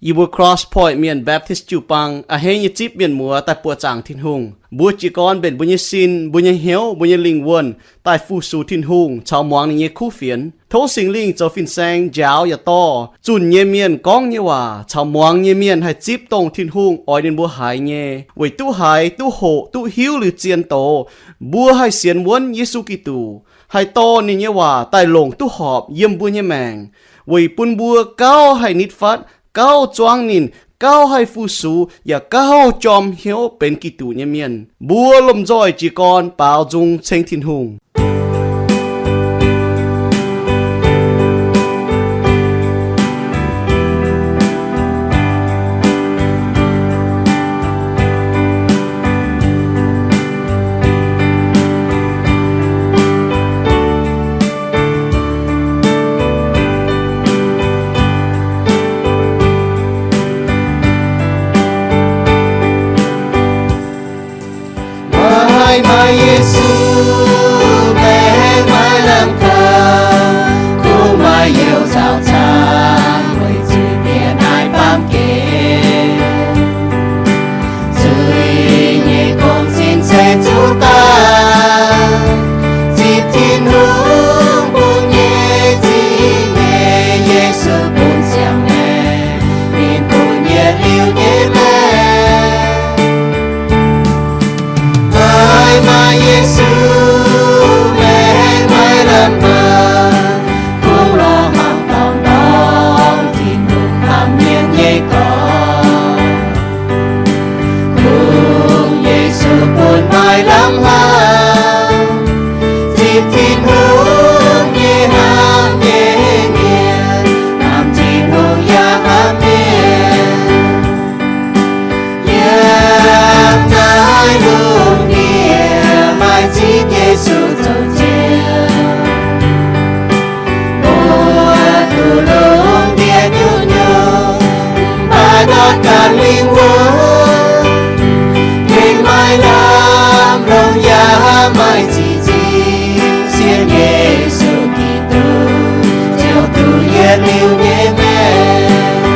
Yie mbuo Cross Point Mienh Baptist jiu-baang a'hneiv nyei zipv mienh muoz daaih buoqc zaangc Tin-Hungh. Mbuo jiez gorn mbenc mbuo nyei sin, mbuo nyei hnyouv, mbuo nyei lingh wuonh daaih fu-sux Tin-Hungh caux muangx ninh nyei kuv fienx. Tov Singx Lingh zoux fin-saeng njaaux yaac dorh zunh nyei mienh gorngv nyei waac caux muangx nyei mienh haih zipv dongh Tin-Hungh oix ninh mbuo haiz nyei, weic duqv haiz, duqv hoqc, duqv hiuv liuz zien doz, mbuo haih sienx wuonv Yesu Giduc, haih dorh ninh nyei waac daaih longc duqv horpc yiem mbuo nyei maengc, weic bun mbuo gauh haih nitv fatv, gauh zuangv ninh, gauh haih fu-sux, yaac gauh jorm hnyouv benx Giduc nyei mienh. Mbuo lomh nzoih jiez gorn baaux nzung ceng Tin-Hungh. Maaih, maaih Yesu, maengx maaih lamh kaux, kungx maaih youz zaux caangv, weic zuqc bieqc naaiv baamh gen. Zuiz nyei gong-zinh se zuqc daaih, zipv Tin-Hungh bun nyei zingh nyei Yesu bun ziangh maengx, ninh bun yietc liuz nyei maengc. Maaih, maaih Yesu, maengx maaih lamh kaux, kungx lorz hmuangx dorngx dorngx Tin-Hungh hnamv mienh nyei gorx. Kungx Yesu bun maaih lamh hnamv, zipv Tin-Hungh nyei hnamv nyei mienh, hnamv Tin-Hungh yaac hnamv mienh. Yiem naaiv lungh ndiev maaih zipv Yesu zoux Ziouv. Mbuo duqv lungh ndiev nyungc-nyungc, mv baac ndortv ganh lingh wuonh, gengh maaih lamh longx yaac maaih zingh zingh sienx Yesu Giduc, Ziouv duqv yietc liuz nyei maengc.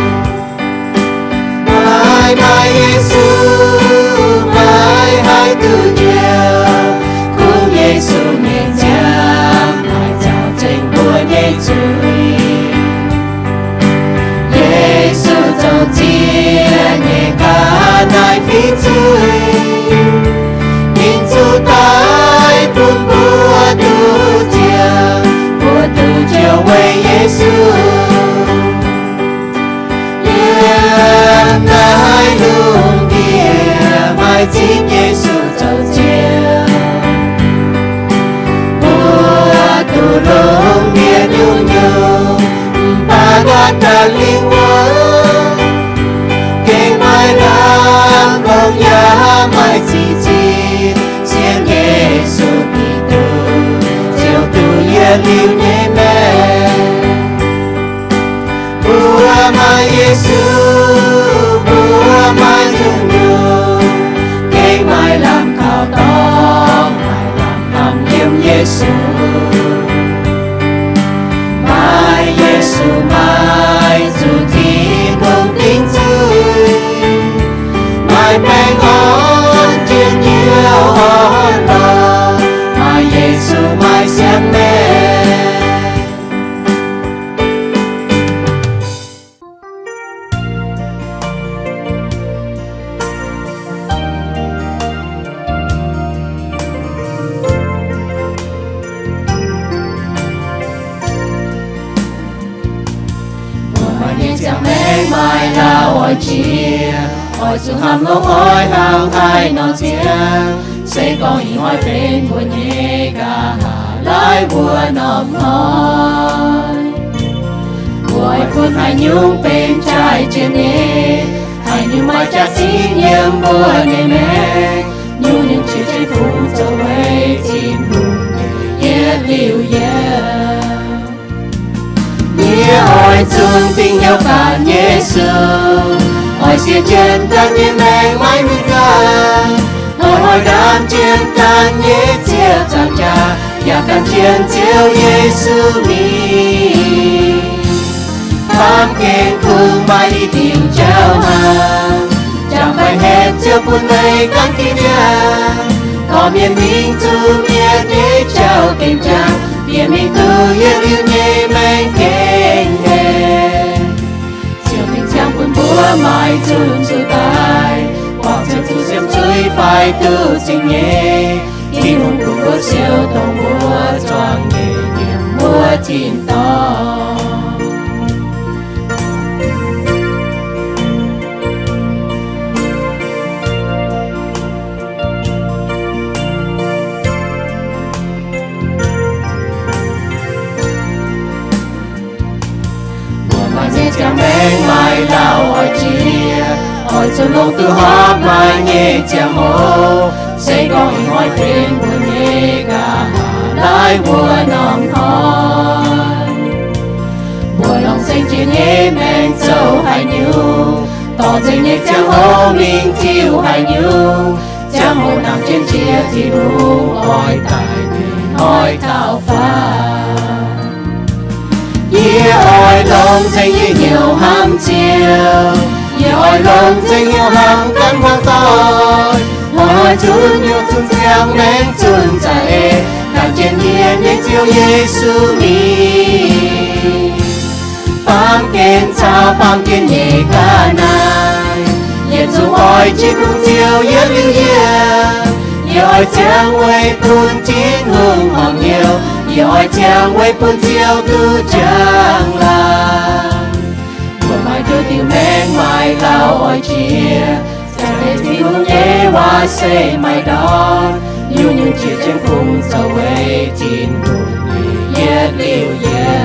Maaih, maaih Yesu, maaih haih duqv njoux, kungx Yesu nyei nziaamv haih caux ceng mbuo nyei zuiz. Yesu zoux ziex nyei ga'naaiv fingx zuiz, ninh zuqc daic bun mbuo duqv njoux, mbuo duqv njoux weic Yesu. Yiem naaiv lungh ndiev maaih zipv Yesu zoux Ziouv. Mbuo duqv lungh ndiev nyungc-nyungc, mv baac ndortv ganh lingh wuonh, gengh maaih lamh longx yaac maaih zingh zingh sienx Yesu Giduc, Ziouv duqv yietc liuz nyei maengc. Mbuo maaih Yesu, mbuo maaih nyungc-nyungc, gengh maaih lamh kaux dorngx, maaih lamh hnamv yiem Yesu. Maaih Yesu, maaih zuqc Tin-Hungh dingc zuiz, maaih baengh orn njien-youh orn-lorqc, maaih Yesu, maaih siang-maengc. Mbuo maaih nyei ziangh maengc maaih lauh oix jiex, oix zuqc hnamv longx oix hnangv haaix nor ziangh. Se gorngv ih hnoi benx mbuo nyei nqa'haav laaic mbuo norm hnoi, mbuo oix funx haaix nyungc benx jaaix jienv nyei? Haaix nyungc maaih jaax-zinh yiem mbuo nyei maengc? Nyungc-nyungc jiex jienv kungx zoux weic Tin-Hungh nyei yietc liuz yiem. Yie oix zungv dingc hnyouv gaanv Yesu, oix sienx jienv daaih nyei maengc maiv huin gaanv. Oix hoic ndaamv jienv daaih nyei Ziouv zaangc jaax, yaac gan jienv Ziouv Yesu mingh. Baamh gen kungx maaih i diuc nyei gaanv ginv yaac, dorh mienh mingh zuqc mienh nyei jauv-gaengh jangx, mienh mingh duqv yietc liuz nyei maengc gengh hec. Ziouv mingh ziangh bun mbuo maaih zunc zuqc daaih, buangh ziangh zuqc siemv zuiz faix duqv zingh nyei. Tin-Hungh bun mbuo siou dongh mbuo zuangx nyei yiem wuov tin-dorngh. Mbuo maaih nyei ziangh maengc maaih lauh oix jiex, oix zuqc longc duqv horpc maaih nyei ziangh hoc, se gorngv ih hnoi benx mbuo nyei nqa'haav naaiv wuov norm hnoi. Mbuo longc nzengc jiex nyei maengc zoux haaix nyungc, dorh nzengc nyei ziangh hoc mingh ziux haaix nyungc, ziangh hoc nangc jienv jiex Tin-Hungh oix daaih nyei hnoi taux faanv. Yie oix longc nzengc yie hnyouv hnamv Ziouv, yie oix longc nzengc hnyouv hnamv ganh hmuangv doic, oix zuqc hnyouv zunh ziangh maengc zunh za'eix, ganh jienv yie nyei Ziouv Yesu mingh. Baamh gen caux baamh gen nyei ga'naaiv, yietc zungv oix jiex bun Ziouv yietc liuz yie. Yie oix ziangh weic bun Tin-Hungh horpc hnyouv, yie oix ziangh weic bun Ziouv duqv njang-laangc. Mbuo maaih duqv diuh maengc maaih lauh oix jiex, ziangh weic Tin-Hungh nyei waac se maaih ndortv, nyungc-nyungc jiex jienv kungx zoux weic Tin-Hungh nyei yietc liuz yie.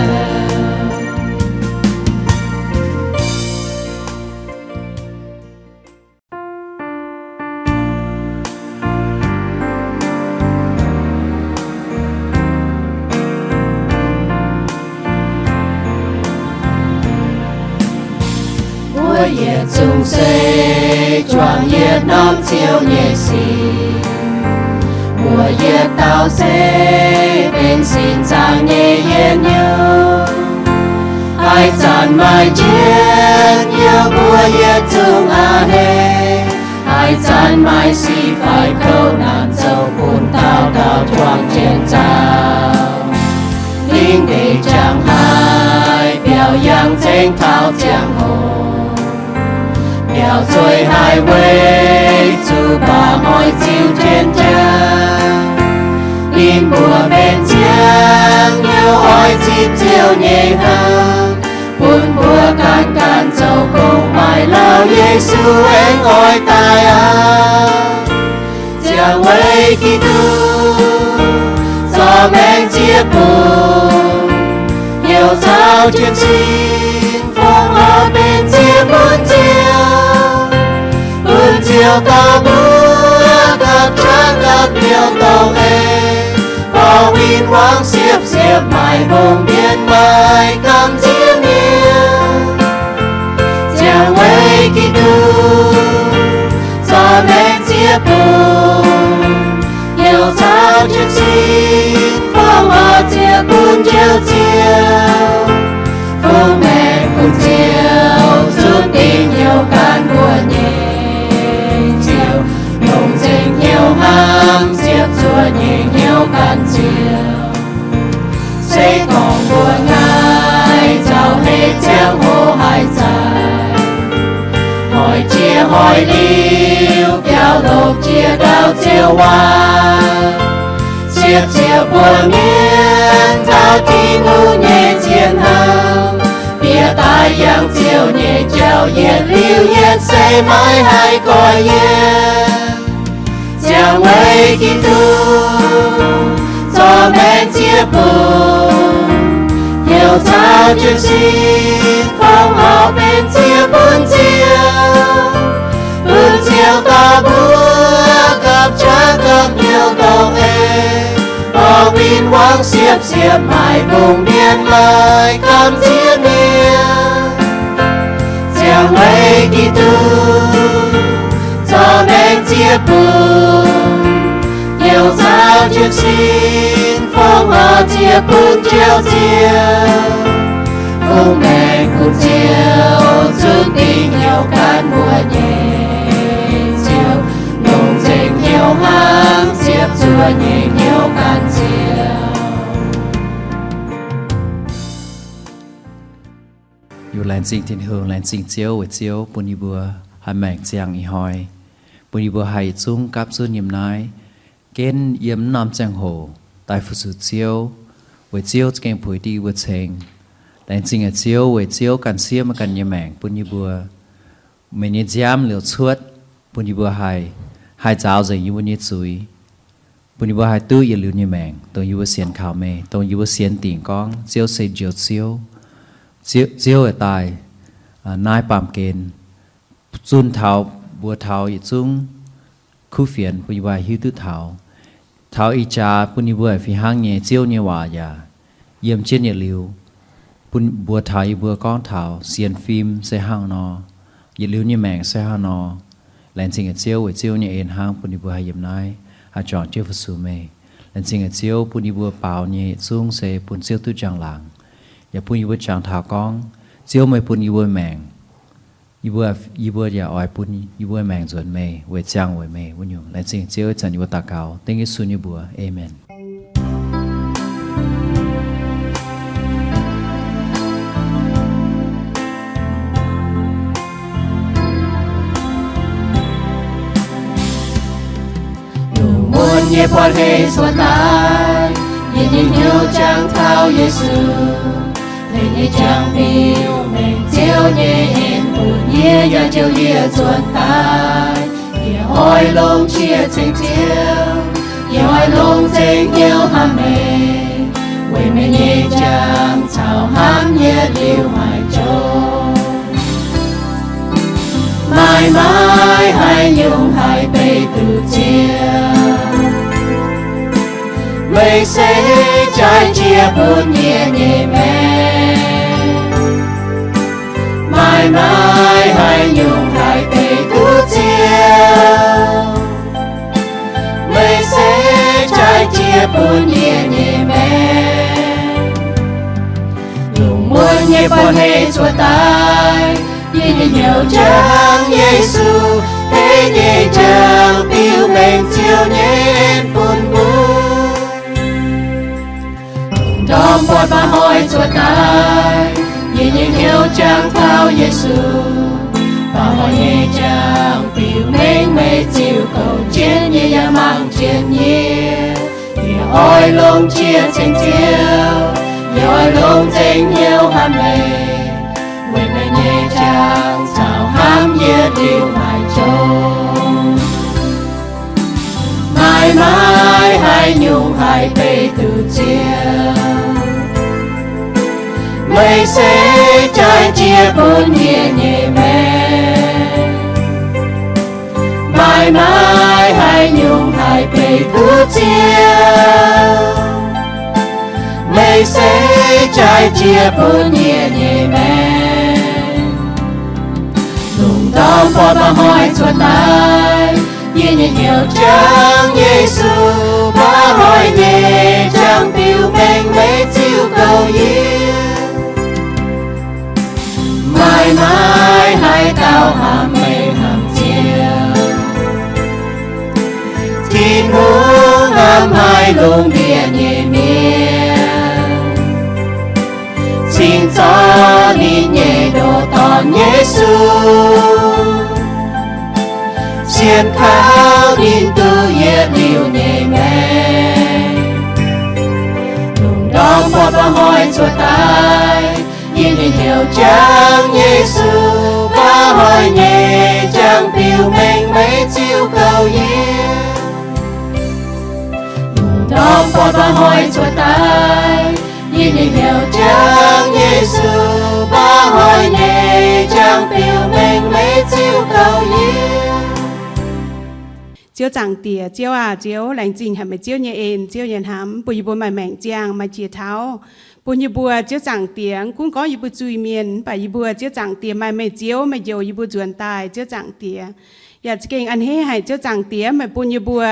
Mbuo yietc zungv se juangc yietc norm Ziouv nyei sin. Mbuo yietc dauh se benx sin zaangc nyei yietc nyungc. Haaix zanc maaih njien-youh mbuo yietc zungv a'hneiv. Haaix zanc maaih sic fai kouv naanc zoux bun dauh dauh juangc jienv nzauh. Lingh deic jangx haic, biaux yangh nzengc taux ziangh hoc. Biaux zueih haic weic zuqc baac hnoi ziux jienv jaax. Ninh mbuo benx ziangh hnyouv oix zipv Ziouv nyei hnamv, bun mbuo ganh ganh zoux gong maaih lauh Yesu aengx oix daaih aqv. Ziangh weic Giduc zorc maengc ziex bung, hnyouv caux jienv sin-fongc oix benx ziex bun Ziouv, bun Ziouv dorh mbuo gapv qaqv gapv hnyouv dongh ei, borngz win-wangv siepv-siepv maaih mbungh mienh maaih gamh nziex mienh. Ziangh weic Giduc zorc maengc ziex bung, hnyouv caux jienv sin-fongc oix ziex bun Njoux Ziouv, fungx maengc bun Ziouv, zunv dingc hnyouv gan mbuo nyei Ziouv, longc nzengc hnyouv hnamv, ziepc zuoqv nyei hnyouv gan Ziouv. Se gorngv mbuo ngaih nzauh heix ziangh hoc haiz zanc, hoic jiex hoic liuz biaux longc jiex ndau Ziouv waac, siepv-siepv mbuo mienh taux Tin-Hungh nyei zien hnamv, bieqc daaih yangh Ziouv nyei jauv yietc liuz yietc se maiv haih goiv yiem. Ziangh weic Giduc zorc maengc ziex bung, hnyouv caux jienv sin-fongc oix benx ziex bun Ziouv, bun Ziouv dorh mbuo gapv qaqv gapv hnyouv dongh ei, borngz win-wangv siepv-siepv maaih mbungh mienh maaih gamh nziex mienh. Ziangh weic Giduc zorc maengc ziex bung, hnyouv caux jienv sin-fongc oix ziex bun Njoux Ziouv, fungx maengc bun Ziouv, zunv dingc hnyouv gan mbuo nyei Ziouv, longc nyei hnyouv ganh ziouc. Yie laengz zingh Tin-Hungh, laengz zingh Ziouv weic Ziouv bun yie mbuo haih maengc ziangh ih hnoi, bun yie mbuo haih yietc zungv gapv zunv yiem naaiv, genv yiem naaiv norm ziangh hoc daaih fu-sux Ziouv, weic Ziouv za'gengh puix yie mbuo ceng. Laengz zingh aac Ziouv weic Ziouv ganh siev meih ganh nyei maengc bun yie mbuo, meih nyei nziaamv liouc cuotv, bun yie mbuo haih, haih nzaaux nzengc yie mbuo nyei zuiz, bun yie mbuo haih duqv yietc liuz nyei maengc, dongh yie mbuo sienx kaux meih, dongh yie mbuo sienx dingc gorngv Ziouv se Njoux Ziouv. Ziouv, Ziouv aeqv, daaih naaiv baamh gen zunh taux mbuox taux yietc zungv kuv fienx bun yie mbuo haih hiuv duqv taux. Taux ih jaax bun yie mbuo fih hnangv nyei Ziouv nyei waac yaac yiem jienv yietc liuz, bun mbuox taux yie mbuo gorngv taux sienx fim se hnangv nor, yietc liuz nyei maengc se hnangv nor. Laengz zingh aac Ziouv weic Ziouv nyei en hnangv bun yie mbuo haih yiem naaiv haih juangc jienv fu-sux meih. Laengz zingh aac Ziouv bun yie mbuo baaux nyei yietc zungv se bun Ziouv duqv njang-laangc, yaac bun yie mbuo jangx taux gorngv Ziouv meih bun yie mbuo maengc, yie mbuo, yie mbuo yaac oix bun yie mbuo maengc nzuonx meih weic ziangh weic meih wuov nyungc. Laengz zingh Ziouv, ih zanc yie mbuo daux gaux dengv Yesu nyei mbuox. Aamen. Lungh muonz nyei buoz-hnoi cuotv daaih, yie nyei hnyouv jangx taux Yesu, meih nyei jangx biux mengh Ziouv nyei en bun yie yaac njoux yie nzuonx daaih. Yie oix longc qiex ceng Ziouv, yie oix longc nzengc hnyouv hnamv meih, weic meih nyei jangx caux hnamv yietc liuz maiv jouh. Maaih maaih haaix nyungc haih beiv duqv Ziouv, meih se jaaix jiex bun yie nyei maengc. Maaih maaih haaix nyungc haih beiv duqv Ziouv, meih se jaaix jiex bun yie nyei maengc. Lungh muonz nyei buoz-hnoi cuotv daaih, yie nyei hnyouv jangx Yesu, deix nyei jangx biux mengh Ziouv nyei en bun mbuo. Lungh ndorm buatc mba'hnoi cuotv daaih, yie nyei hnyouv jangx taux Yesu. Mba'hnoi nyei jangx biux mengh meih ziux gouv jienv yie yaac mangc jienv yie. Yie oix longc qiex ceng Ziouv, yie oix longc nzengc hnyouv hnamv meih, weic meih nyei jangx caux hnamv yietc liuz maiv jouh. Maaih maaih haaix nyungc haih beiv duqv Ziouv, meih se jaaix jiex bun yie nyei maengc. Maaih maaih haaix nyungc haih beiv duqv Ziouv, meih se jaaix jiex bun yie nyei maengc. Lungh ndorm buatc mba'hnoi cuotv daaih, yie nyei hnyouv jangx Yesu, mba'hnoi nyei jangx biux mengh meih ziux gouv yie. Maaih maaih haaix dauh hnamv meih hnangv Ziouv? Tin-Hungh hnamv haic lungh ndiev nyei mienh, cingx zorqv ninh nyei ndoh dorn Yesu, sienx kaux ninh duqv yietc liuz nyei maengc. Lungh ndorm buatc mba'hnoi cuotv daaih, yie nyei hnyouv jangx Yesu, mba'hnoi nyei jangx biux mengh meih ziux gouv yie. Lungh ndorm buatc mba'hnoi cuotv daaih, yie nyei hnyouv jangx Yesu, mba'hnoi nyei jangx biux mengh meih ziux gouv yie. Ziouv Zaangc Diex, Ziouv aac, Ziouv, laengz zingh haic meih Ziouv nyei en, Ziouv nyei hnamv, bun yie mbuo maaih maengc ziangh, maaih jiex tauv, bun yie mbuo, Ziouv Zaangc Diex, mv gunv gorngv yie mbuo zuiz-mienh, mv baac yie mbuo, Ziouv Zaangc Diex, maaih meih Ziouv, meih njoux yie mbuo nzuonx daaih, Ziouv Zaangc Diex. Yaac za'gengh a'hneiv haic Ziouv Zaangc Diex, meih bun yie mbuo,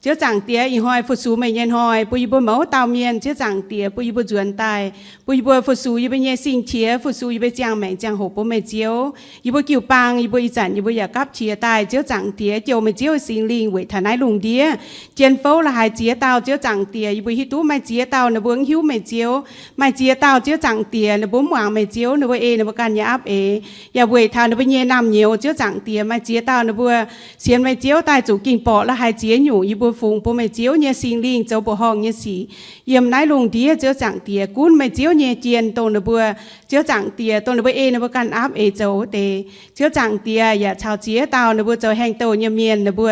Ziouv Zaangc Diex, ih hnoi fu-sux meih nyei hnoi, bun yie mbuo mouz dauh mienh, Ziouv Zaangc Diex, bun yie mbuo nzuonx daaih, bun yie mbuo fu-sux yie mbuo nyei sing-qiex, fu-sux yie mbuo ziangh maengc ziangh hoc bun meih Ziouv. Yie mbuo jiu-baang, yie mbuo ih zanc yie mbuo yaac gapv qiex daaih, Ziouv Zaangc Diex, jouh meih Ziouv nyei Singx Lingh weic taux naaiv lungh ndiev jien fouv la'haaix ziex dauh, Ziouv Zaangc Diex, yie mbuo hiuv duqv maaih ziex dauh ninh mbuo mv hiuv meih Ziouv, maaih ziex dauh, Ziouv Zaangc Diex, ninh mbuo mv muangx meih Ziouv, ninh mbuo ei ninh mbuo ganh nyei apv eix, yaac weic taux ninh mbuo nyei naamh nyouz, Ziouv Zaangc Diex, maaih ziex dauh ninh mbuo sienx meih Ziouv daaih zuqc ging-borqc la'haaix ziex nyungc, yie mbuo fungx bun meih Ziouv nyei Singx Lingh zoux mbuoqc horngh nyei sic yiem naaiv lungh ndiev, Ziouv Zaangc Diex, gunv meih Ziouv nyei jien dongh ninh mbuo, Ziouv Zaangc Diex, dongh ninh mbuo ei ninh mbuo ganh apv eix zoux wuov deix, Ziouv Zaangc Diex, yaac caux ziex dauh ninh mbuo zoux haengh douh nyei mienh, ninh mbuo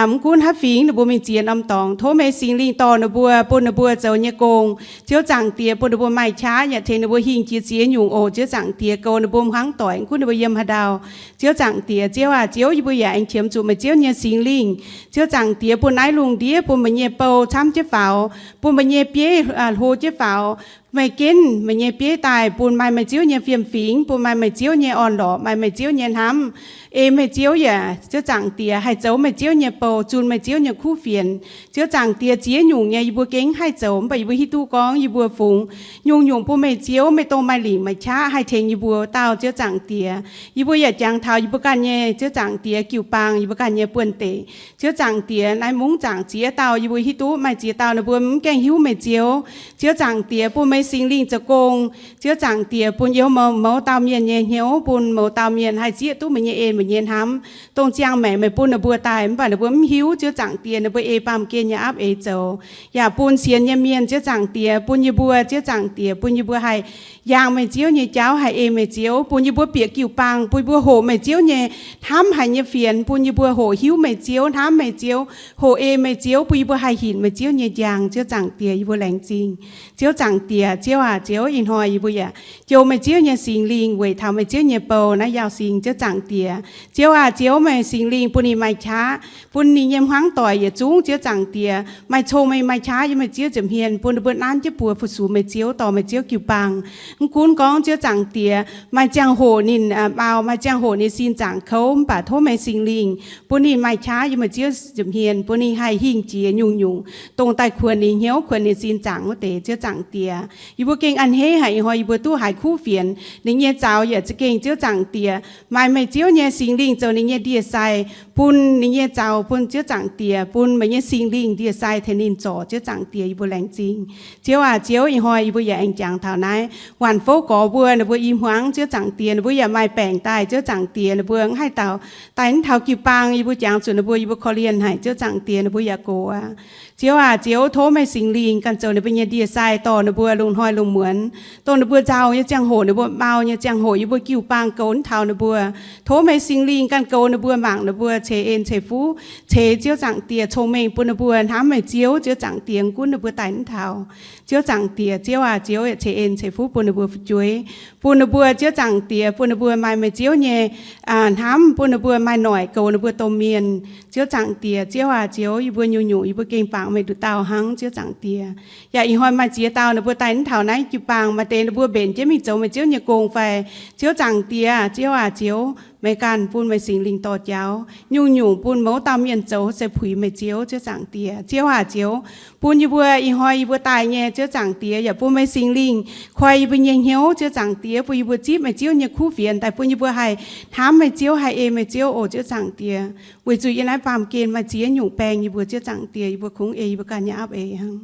mv gunv haaix fingx ninh mbuo mingh ziex norm dorngx, tov meih Singx Lingh dorh ninh mbuo, bun ninh mbuo zoux nyei gong, Ziouv Zaangc Diex, bun ninh mbuo maaih qaqv yaac tengx ninh mbuo hingh jiex ziex nyungc oc, Ziouv Zaangc Diex, goux ninh mbuo hmuangv doic, mv gunv ninh mbuo yiem haaix ndau, Ziouv Zaangc Diex, Ziouv aac, Ziouv, yie mbuo yaac aengx qiemx zuqc meih Ziouv nyei Singx Lingh, Ziouv Zaangc Diex, bun naaiv lungh ndiev bun meih nyei bou camv jienv faaux, bun meih nyei bieiv hlo jienv faaux, meih ginv meih nyei bieiv daaih bun maaih meih Ziouv nyei fiem-fingx, bun maaih meih Ziouv nyei orn-lorqc, maaih meih Ziouv nyei hnamv, ei meih Ziouv yaac, Ziouv Zaangc Diex, haih zoux meih Ziouv nyei bou, zunh meih Ziouv nyei kuv fienx, Ziouv Zaangc Diex, ziex nyungc nyei yie mbuo gengh haih zoux, mv baac yie mbuo hiuv duqv gorngv yie mbuo fungx nyungc-nyungc bun meih Ziouv, meih dongh maaih lingc maaih qaqv haih tengx yie mbuo dauh, Ziouv Zaangc Diex. Yie mbuo yaac jangx taux yie mbuo ganh nyei, Ziouv Zaangc Diex, jiu-baang, yie mbuo ganh nyei buonv-deic, Ziouv Zaangc Diex, naaiv mungv zaangc ziex dauh, yie mbuo hiuv duqv maaih ziex dauh ninh mbuo mv gaengh hiuv meih Ziouv, Ziouv Zaangc Diex, bun meih Singx Lingh zoux gong, Ziouv Zaangc Diex, bun yie mbuo mouz dauh mienh nyei hnyouv, bun mouz dauh mienh haih zieqv duqv meih nyei en, meih nyei hnamv, dongh ziangh maengc meih bun ninh mbuo daaih, mv baac ninh mbuo mv hiuv, Ziouv Zaangc Diex, ninh mbuo ei baamh gen nyei apv eix zoux, yaac bun sienx nyei mienh, Ziouv Zaangc Diex, bun yie mbuo, Ziouv Zaangc Diex, bun yie mbuo haih yaangh meih Ziouv nyei jauv, haih ei meih Ziouv, bun yie mbuo bieqc jiu-baang, bun yie mbuo hoqc meih Ziouv nyei hnamv haic nyei fienx, bun yie mbuo hoqc hiuv meih Ziouv, hnamv meih Ziouv, hoqc ei meih Ziouv, bun yie mbuo haih hinc meih Ziouv nyei njang, Ziouv Zaangc Diex, yie mbuo laengz zingh. Ziouv Zaangc Diex, Ziouv aac, Ziouv, ih hnoi yie mbuo yaac jouh meih Ziouv nyei Singx Lingh weic taux meih Ziouv nyei bou naaiv Yaauh Singx, Ziouv Zaangc Diex. Ziouv aac, Ziouv, meih Singx Lingh bun ninh maaih qaqv, bun ninh nyei hmuangv doic yietc zungv, Ziouv Zaangc Diex, maaih cong-mengh maaih qaqv yiem meih Ziouv nza'hmien, bun ninh mbuo nanv jienv buoz fu-sux meih Ziouv, dorh meih Ziouv jiu-baang. Mv gunv gorngv, Ziouv Zaangc Diex, maaih ziangh hoc ninh, aa, mau, maaih ziangh hoc ninh sin zaangc kouv, mv baac tov meih Singx Lingh bun ninh maaih qaqv yiem meih Ziouv nza'hmien, bun ninh haih hingh jiex nyungc-nyungc, dongh daaih kuonx ninh hnyouv, kuonx ninh sin zaangc wuov deix, Ziouv Zaangc Diex. Yie mbuo gengh a'hneiv haic ih hnoi yie mbuo duqv haiz kuv fienx, ninh nyei zaux yaac za'gengh, Ziouv Zaangc Diex, maaih meih Ziouv nyei Singx Lingh zoux ninh nyei ndie-sai, bun ninh nyei zaux, bun Ziouv Zaangc Diex, bun meih nyei Singx Lingh ndie-sai tengx ninh zorc, Ziouv Zaangc Diex, yie mbuo laengz zingh. Ziouv aac, Ziouv, ih hnoi yie mbuo yaac aengx jangx taux naaiv waanc fouv gorx mbuo, ninh mbuo i hmuangx, Ziouv Zaangc Diex, ninh mbuo yaac maaih baengc daaih, Ziouv Zaangc Diex, ninh mbuo mv haih daux, daaih mv taux jiu-baang, yie mbuo jangx zuqc ninh mbuo, yie mbuo korv-lienh haic, Ziouv Zaangc Diex, ninh mbuo yaac gox aqv. Ziouv aac, Ziouv, tov meih Singx Lingh ganh zoux ninh mbuo nyei ndie-sai, dorh ninh mbuo lungh hnoi lungh muonz, dongh ninh mbuo nzauh nyei ziangh hoc, ninh mbuo mau nyei ziangh hoc, yie mbuo jiu-baang goux mv taux ninh mbuo. Tov meih Singx Lingh ganh goux ninh mbuo, mangc ninh mbuo, ceix en ceix fuqv, ceix, Ziouv Zaangc Diex, cong-mengh bun ninh mbuo hnamv meih Ziouv, Ziouv Zaangc Diex, mv gunv ninh mbuo daaih mv taux. Ziouv Zaangc Diex, Ziouv aac, Ziouv, ceix en ceix fuqv bun ninh mbuo fu'jueiv, bun ninh mbuo, Ziouv Zaangc Diex, bun ninh mbuo maaih meih Ziouv nyei, aa, hnamv, bun ninh mbuo maaih noic goux ninh mbuo domh mienh. Ziouv Zaangc Diex, Ziouv aac, Ziouv, yie mbuo nyungc-nyungc yie mbuo gengh bangc meih nduqc dauh hnangv, Ziouv Zaangc Diex. Yaac ih hnoi maaih ziex dauh ninh mbuo daaih mv taux naaiv jiu-baang, maaih deix ninh mbuo mbenc jienv mingh zoux meih Ziouv nyei gong fai? Ziouv Zaangc Diex, Ziouv aac, Ziouv, meih ganh bun meih Singx Lingh dorh jauv, nyungc-nyungc bun mouz dauh mienh zoux se puix meih Ziouv, Ziouv Zaangc Diex. Ziouv aac, Ziouv, bun yie mbuo ih hnoi yie mbuo daaih nyei, Ziouv Zaangc Diex, yaac bun meih Singx Lingh koi yie mbuo nyei hnyouv, Ziouv Zaangc Diex, bun yie mbuo zipv meih Ziouv nyei kuv fienx daaih, bun yie mbuo haih hnamv meih Ziouv, haih ei meih Ziouv oc, Ziouv Zaangc Diex. Weic zuqc yiem naaiv baamh gen maaih ziex nyungc baeng yie mbuo, Ziouv Zaangc Diex, yie mbuo kungx ei yie mbuo ganh nyei apv eix hnangv.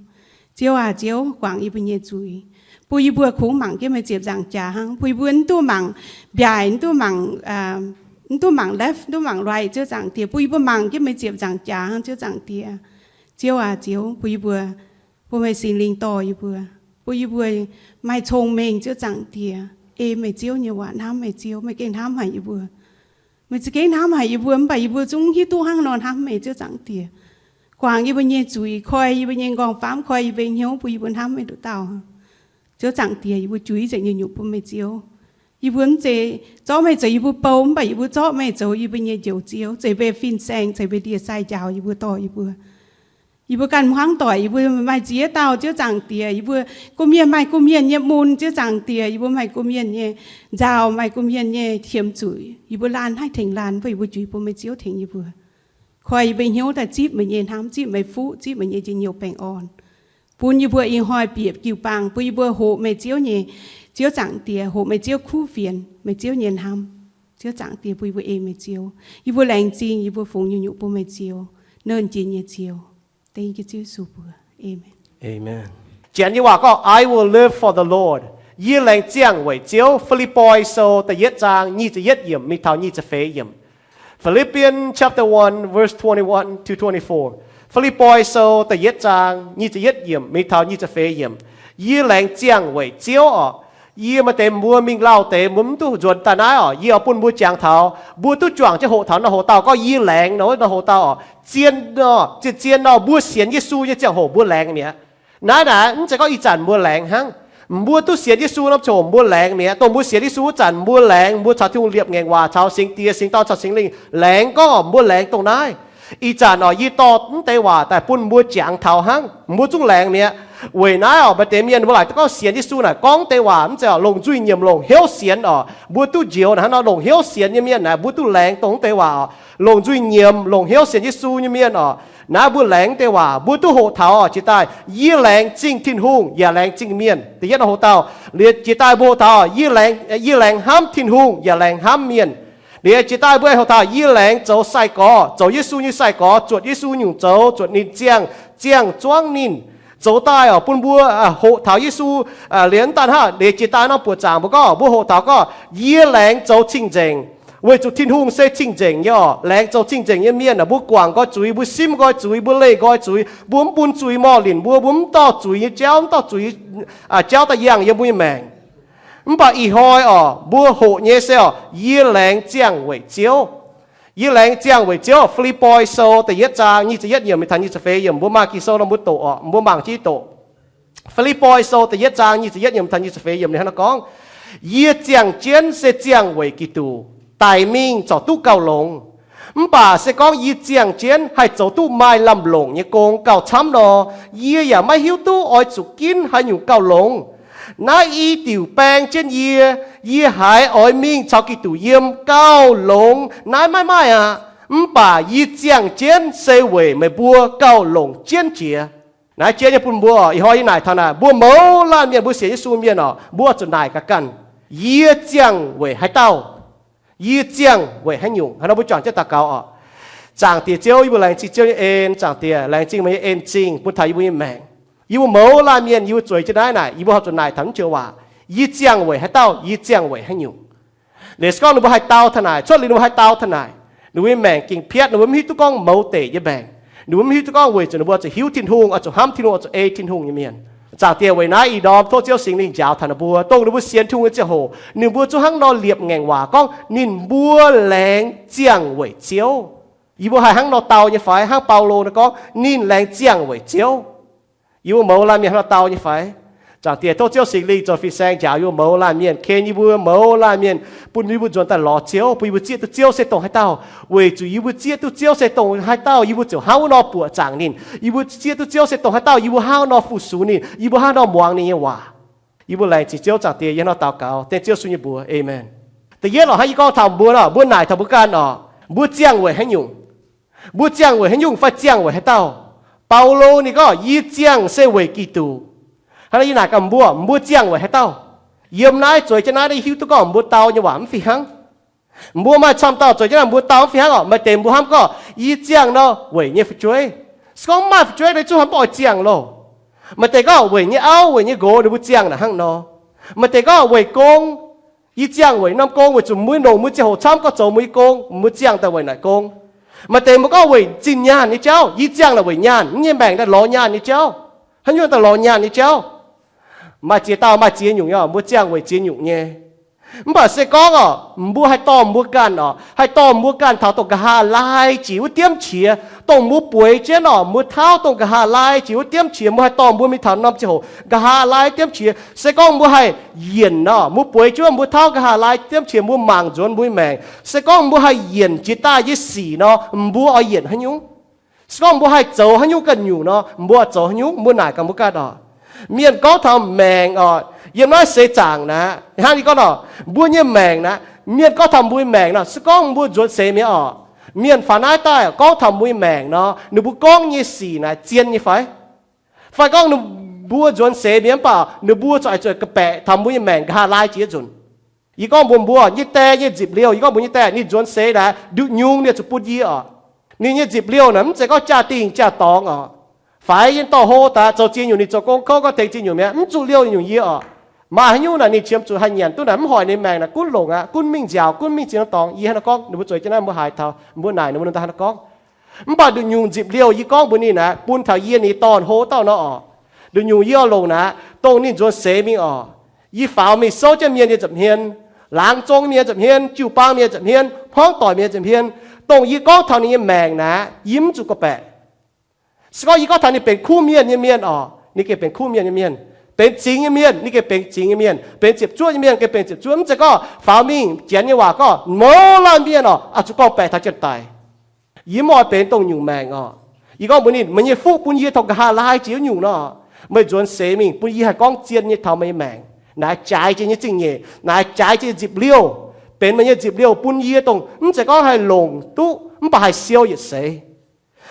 Ziouv aac, Ziouv, guangc yie mbuo nyei zuiz, bun yie mbuo kungx mangc jienv meih ziepc nzaangc jaax hnangv, bun yie mbuo mv duqv mangc mbiaaic, mv duqv mangc, mv duqv mangc left, mv duqv mangc right, Ziouv Zaangc Diex, bun yie mbuo mangc jienv meih ziepc nzaangc jaax hnangv, Ziouv Zaangc Diex. Ziouv aac, Ziouv, bun yie mbuo, bun meih Singx Lingh dorh yie mbuo, bun yie mbuo maaih cong-mengh, Ziouv Zaangc Diex, ei meih Ziouv nyei waac, hnamv meih Ziouv. Meih gengh hnamv haic yie mbuo. Meih za'gengh hnamv haic yie mbuo, mv baac yie mbuo zungv hiuv duqv hnangv nor hnamv meih, Ziouv Zaangc Diex. Guangc yie mbuo nyei zuiz, koi yie mbuo nyei nqorngv-famv, koi yie mbuo nyei hnyouv, bun yie mbuo hnamv meih nduqc dauh. Ziouv Zaangc Diex, yie mbuo juix nzengc nyungc-nyungc bun meih Ziouv. Yie mbuo mv zeiz zorqv meih zoux yie mbuo bou, mv baac yie mbuo zorqv meih zoux yie mbuo nyei Njoux Ziouv, zeiz mbuo fin-saeng, zeiz mbuo ndie-sai njaaux yie mbuo, dorh yie mbuo. Yie mbuo ganh hmuangv doic, yie mbuo maaih ziex dauh, Ziouv Zaangc Diex. Yie mbuo go mienh maaih go mienh nyei mun, Ziouv Zaangc Diex. Yie mbuo maaih go mienh nyei nzauh, maaih go mienh nyei qiemx zuiz. Yie mbuo laanh haih tengx laanh, mv baac yie mbuo juix bun meih Ziouv tengx yie mbuo. Koi yie mbuo hnyouv daaih zipv meih nyei hnamv, zipv meih fuqv, zipv meih nyei njien-youh baengh orn, bun yie mbuo ih hnoi bieqc jiu-baang, bun yie mbuo hoqc meih Ziouv nyei, Ziouv Zaangc Diex, hoqc meih Ziouv kuv fienx, meih Ziouv nyei hnamv. Ziouv Zaangc Diex, bun yie mbuo ei meih Ziouv. Yie mbuo laengz zingh, yie mbuo fungx nyungc-nyungc bun meih Ziouv, nernh jiex nyei Ziouv. Dengv Ziouv Yesu mbuox, Aamen. Janx nyei waac gorngv, I will live for the Lord. Yie laengz ziangh weic Ziouv. Fi^lipv^poi Sou da'yietv zaang nyic ziepc yietv yiemc mingh taux nyic ziepc feix yiemc. Philippians chapter one, verse twenty-one to twenty-four. Fi^lipv^poi Sou da'yietv zaang nyic ziepc yietv yiemc mingh taux nyic ziepc feix yiemc. Yie laengz ziangh weic Ziouv oc. Yie maaih deix mbuo mingh lauh deix mbuo mv duqv nzuonx daaih naaiv oc. Yie oix bun mbuo jangx taux, mbuo duqv juangc jienv hoqc taux nor hoc dauh gorngv yie laengz nor, nor hoc dauh oc. Zien, zien, zien nor mbuo sienx Yesu nyei ziangh hoc mbuo laengz mi'aqv. Naaiv naaic mv zeiz gorngv ih zanc mbuo laengz hnangv. Mbuo duqv sienx Yesu norm ziangh hoc mbuo laengz mi'aqv. Dongh mbuo sienx Yesu wuov zanc mbuo laengz, mbuo caux Tin-Hungh liepc ngaengc waac, caux Singx Diex, Singx Dorn, caux Singx Lingh laengz gorngv mbuo laengz dongh naaiv. Ih zanc oc, yie dorh mv deix waac daaih bun mbuo jangx taux hnangv, mbuo zungv laengz mi'aqv. Weic naaiv oc, maaih deix mienh mbuo laaic gorngv sienx Yesu naaic gorngv deix waac mv zeiz oc, longc nzuih nyiemc longc hnyouv sienx oc. Mbuo duqv njoux naaic hnangv nor longc hnyouv sienx nyei mienh naaic, mbuo duqv laengz dongh mv deix waac oc. Longc nzuih nyiemc longc hnyouv sienx Yesu nyei mienh oc, naaiv mbuo laengz mv deix waac, mbuo duqv hoqc taux oc. Jiex daaih, yie laengz zingh Tin-Hungh yaac laengz zingh mienh. Da'yietv hoc dauh, liuz jiex daaih mbuo hoqc taux, yie laengz, yie laengz hnamv Tin-Hungh yaac laengz hnamv mienh. Liuz jiex daaih mbuo hoqc taux, yie laengz zoux sai-gorx, zoux Yesu nyei sai-gorx, zuotc Yesu nyungc zoux, zuotc ninh ziangh, ziangh zuangv ninh. Zoux daaih oc, bun mbuo hoqc taux Yesu. Liuz mv daan hnangv, liuz jiex daaih norm buoqc zaangc mbuo gorngv, mbuo hoqc taux gorngv, yie laengz zoux cing-nzengc, weic zuqc Tin-Hungh se cing-nzengc nyei oc. Laengz zoux cing-nzengc nyei mienh aah, mbuo guangc nqoi zuiz, mbuo simv nqoi zuiz, mbuo leih nqoi zuiz, mbuo mv bun zuiz morh linc mbuo, mbuo mv dorh zuiz nyei jauv, mv dorh zuiz jauv daaih yangh yiem mbuo nyei maengc. Mv baac ih hnoi oc, mbuo hoqc nyei se oc, yie laengz ziangh weic Ziouv. Yie laengz ziangh weic Ziouv. Fi^lipv^poi Sou da'yietv zaang nyic ziepc yietv yiemc mingh taux nyic ziepc feix yiemc, mbuo maaih Ging-Sou nor mbuo doqc oc, mbuo mangc jienv doqc. Fi^lipv^poi Sou da'yietv zaang nyic ziepc yietv yiemc taux nyic ziepc feix yiemc ninh hnangv naaiv gorngv, yie ziangh jienv se ziangh weic Giduc, daic mingh corc duqv gauh longx. Mv baac se gorngv yie ziangh jienv haih zoux duqv maaih lamh longc nyei gong gauh camv nor, yie yaac maiv hiuv duqv oix zuqc ginv haaix nyungc gauh longx. Naaiv i diuc baeng jienv yie, yie haiz oix mingh caux Giduc yiem gauh longx naaiv maiv maaih aqv. Mv baac yie ziangh jienv se weic meih mbuo gauh longc jienv jiex. Naaiv jiex nyei bun mbuo, ih hnoi yie naaic taux naaic, mbuo mouz laanh mienh, mbuo sienx Yesu mienh oc, mbuo oix zuqc naaic gaax ganh, yie ziangh weic haaix dauh? Yie ziangh weic haaix nyungc? Hnangv nor mbuo juangc jienv daux gaux oc. Zaangc Diex Ziouv, yie mbuo laengz zingh Ziouv nyei en. Zaangc Diex, laengz zingh meih nyei en zingh bun taux yie mbuo nyei maengc. Yie mbuo mouz laanh mienh, yie mbuo zueiz jienv naaiv naaic, yie mbuo horpc zuqc naaic taux naaiv joux waac, yie ziangh weic haaix dauh? Yie ziangh weic haiv nyungc? Liuz se gorngv ninh mbuo haih dau taux naaic, cuotv liuz ninh mbuo haih dau taux naaic, ninh mbuo nyei maengc gengh piatv, ninh mbuo mv hiuv duqv gorngv mouz deic nyei maengc. Ninh mbuo mv hiuv duqv gorngv weic zuqc ninh mbuo zuqc hiuv Tin-Hungh, oix zuqc hnamv Tin-Hungh, oix zuqc ei Tin-Hungh nyei mienh. Zaangc Diex, weic naaiv ih ndorm tov Ziouv Singx Lingh njaaux taux ninh mbuo, dongh ninh mbuo sienx Tin-Hungh nyei ziangh hoc, ninh mbuo zungv hnangv nor liepc ngaengc waac gorngv ninh mbuo laengz ziangh weic Ziouv. Yie mbuo haih hnangv nor dau nyei fai? Hnangv Baulo naaiv gorngv ninh laengz ziangh weic Ziouv. Yie mbuo mouz laanh mienh hnangv nor dau nyei fai? Zaangc Diex, tov Ziouv Singx Lingh zoux fin-saeng njaaux yie mbuo mouz laanh mienh, ken yie mbuo mouz laanh mienh, bun yie mbuo nzuonx daaih lorz Ziouv, bun yie mbuo zieqv duqv Ziouv se dongh haaix dauh. Weic zuqc yie mbuo zieqv duqv Ziouv se dongh haaix dauh, yie mbuo ziouc hnangv wuov nor buoqc zaangc ninh. Yie mbuo zieqv duqv Ziouv se dongh haaix dauh, yie mbuo hnangv wuov nor fu-sux ninh, yie mbuo hnangv nor muangx ninh nyei waac. Yie mbuo laengz zingh Ziouv. Zaangc Diex, yie hnangv nor daux gaux dengv Ziouv Yesu nyei mbuox, aamen. Da'yietv oc, hnangv yie gorngv taux mbuo nor, mbuo naaic taux mbuo ganh oc, mbuo ziangh weic haaix nyungc? Mbuo ziangh weic haaix nyungc fai ziangh weic haaix dauh? Baulo ninh gorngv, yie ziangh se weic Giduc. Hnangv naaiv yie naaic gaax mbuo, mbuo ziangh weic haaix dauh? Yiem naaiv zueiz jienv naaiv, yie hiuv duqv gorngv mbuo dau nyei waac mv fih hnangv. Mbuo maaih camv dauh zueiz jienv naaiv mbuo dau mv fih hnangv oc. Maaih deix mbuo hnamv gorngv, yie ziangh nor weic nyei fu'jueiv. Se gorngv mv maaih fu'jueiv, ninh zungv hnamv mv oix ziangh loh. Maaih deix gorngv weic nyei auv, weic nyei nqox, ninh mbuo ziangh naaic hnangv nor. Maaih deix gorngv weic gong, yie ziangh weic norm gong, weic zuqc mbuo longc mbuo ziangh hoc camv gorngv zoux mbuo nyei gong, mbuo ziangh daaih weic naaic gong. Maaih deix mbuo gorngv weic zinh nyaanh nyei jauv, yie ziangh naaic weic nyaanh, mv nyei maengc daaih lorz nyaanh nyei jauv. Haaix nyungc daaih lorz nyaanh nyei jauv? Maaih ziex dauh maaih ziex nyungc nyei, mbuo ziangh weic ziex nyungc nyei. Mv baac se gorngv oc, mbuo haih dorh mbuo ganh oc, haih dorh mbuo ganh taux dongh nqa'haav laai jiex wuov diemv qiex, dongh mbuo bueix jienv oc, mbuo tauv dongh nqa'haav laai jiex wuov diemv qiex, mbuo haih dorh mbuo mingh taux norm ziangh hoc nqa'haav laai diemv qiex. Se gorngv mbuo haih yienc nor, mbuo bueix jienv mbuo tauv nqa'haav laai diemv qiex, mbuo mangc nzuonx mbuo nyei maengc. Se gorngv mbuo haih yienc jiex daaih nyei sic nor, mbuo oix yienc haaix nyungc? Se gorngv mbuo haih zoux haaix nyungc ganh nyungc nor, mbuo zoux haaix nyungc? Mbuo naaic gaax mbuo ganh oc. Mienh gorngv taux maengc oc, yiem naaiv seix zaangc naaic, hnangv yie gorngv nor, mbuo nyei maengc naaic, mienh gorngv taux mbuo nyei maengc nor, se gorngv mbuo nzuonx seix mi'aqv oc, mienh faaux naaiv daaih gorngv taux mbuo nyei maengc nor, ninh mbuo gorngv nyei sic naaic zien nyei fai? Fai gorngv ninh mbuo nzuonx seix mi'aqv, mv baac ninh mbuo zuqc oix zuqc ga'baeqc taux mbuo nyei maengc nqa'haav laai jiex nzunc. Yie gorngv mbuox mbuo, yie nyei die nyei nzipc liouh, yie gorngv mbuox nyei die, ninh nzuonx seix naaic nduqc nyungc ninh zuqc bun yie oc. Ninh nyei nzipc liouh naaic mv zeiz gorngv jaa-dingh jaa-dorngx oc, faix yiem dorh hlo daaih zoux ziex nyungc, ninh zoux gong kouv gorngv tengx ziex nyungc mi'aqv, mv zuqc liouh nyungc yie oc. Maaih haaix nyungc naaic ninh qiemx zuqc haih nyanc duqv naaic, mv hoic ninh maengc naaic gunv longc aqv, gunv mingh nziaaux, gunv mingh ziex norm dorngx. Yie hnangv naaiv gorngv, ninh mbuo zueiz jienv naaiv mbuo haiz taux, mbuo naaic ninh mbuo daaih hnangv naaiv gorngv. Mv baac nduqc nyungc nzipc liouh yie gorngv mbuox ninh naaic, bun taux yie nyei dorn hlo dauh nor oc, nduqc nyungc yie oix longc naaic, dongh ninh nzuonx seix mingh oc, yie faaux mingh souv jienv mienh nyei nza'hmien, laangz zong mienh nza'hmien, jiu-baang mienh nza'hmien, hmuangv doic mienh nza'hmien, dongh yie gorngv taux ninh nyei maengc naaic, yie mv zuqc gorngv-baeqc. Se gorngv yie gorngv taux ninh benx kuv mienh nyei mienh oc, ninh gengh benx kuv mienh nyei mienh. Benx zingx nyei mienh, ninh gengh benx zingx nyei mienh. Benx ziepc zuoqv nyei mienh, gengh benx ziepc zuoqv. Mv zeiz gorngv faaux mingh Janx nyei waac gorngv mouz laanh mienh oc, oix zuqc gorngv-baeqc taux janx-daic. Yie mv oix benx dongh nyungc maengc oc. Yie gorngv mbuox ninh, meih nyei fuqv bun yie taux nqa'haav laai jiex nyungc nor, meih nzuonx seix mingh bun yie haih gorngv zien nyei taux meih nyei maengc. Naaiv jaaix jiex nyei zingh nyeic, naaiv jaaix jiex nyei nzipc liouh, benx meih nyei nzipc liouh bun yie dongh mv zeiz gorngv haih longc duqv mv baac haih siou yietc seix.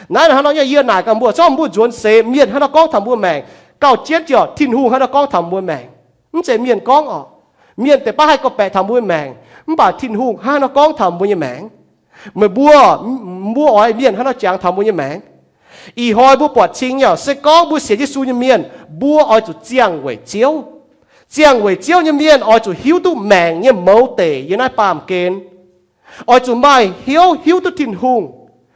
Naaiv hnangv nor nyei, yie naaic gaax mbuo, zorqv mbuo nzuonx seix, mienh hnangv nor gorngv taux mbuo maengc, gauh jienv ziouc Tin-Hungh hnangv nor gorngv taux mbuo maengc. Mv zeiz mienh gorngv oc. Mienh deix baav haih gorngv-baeqc taux mbuo maengc, mv baac Tin-Hungh hnangv nor gorngv taux mbuo nyei maengc. Meih mbuo, mbuo oix mienh hnangv nor jangx taux mbuo nyei maengc. Ih hnoi mbuo buatc cing nyei, se gorngv mbuo sienx Yesu nyei mienh, mbuo oix zuqc ziangh weic Ziouv. Ziangh weic Ziouv nyei mienh oix zuqc hiuv duqv maengc nyei mouz deic yiem naaiv baamh gen. Oix zuqc maaih hnyouv hiuv duqv Tin-Hungh,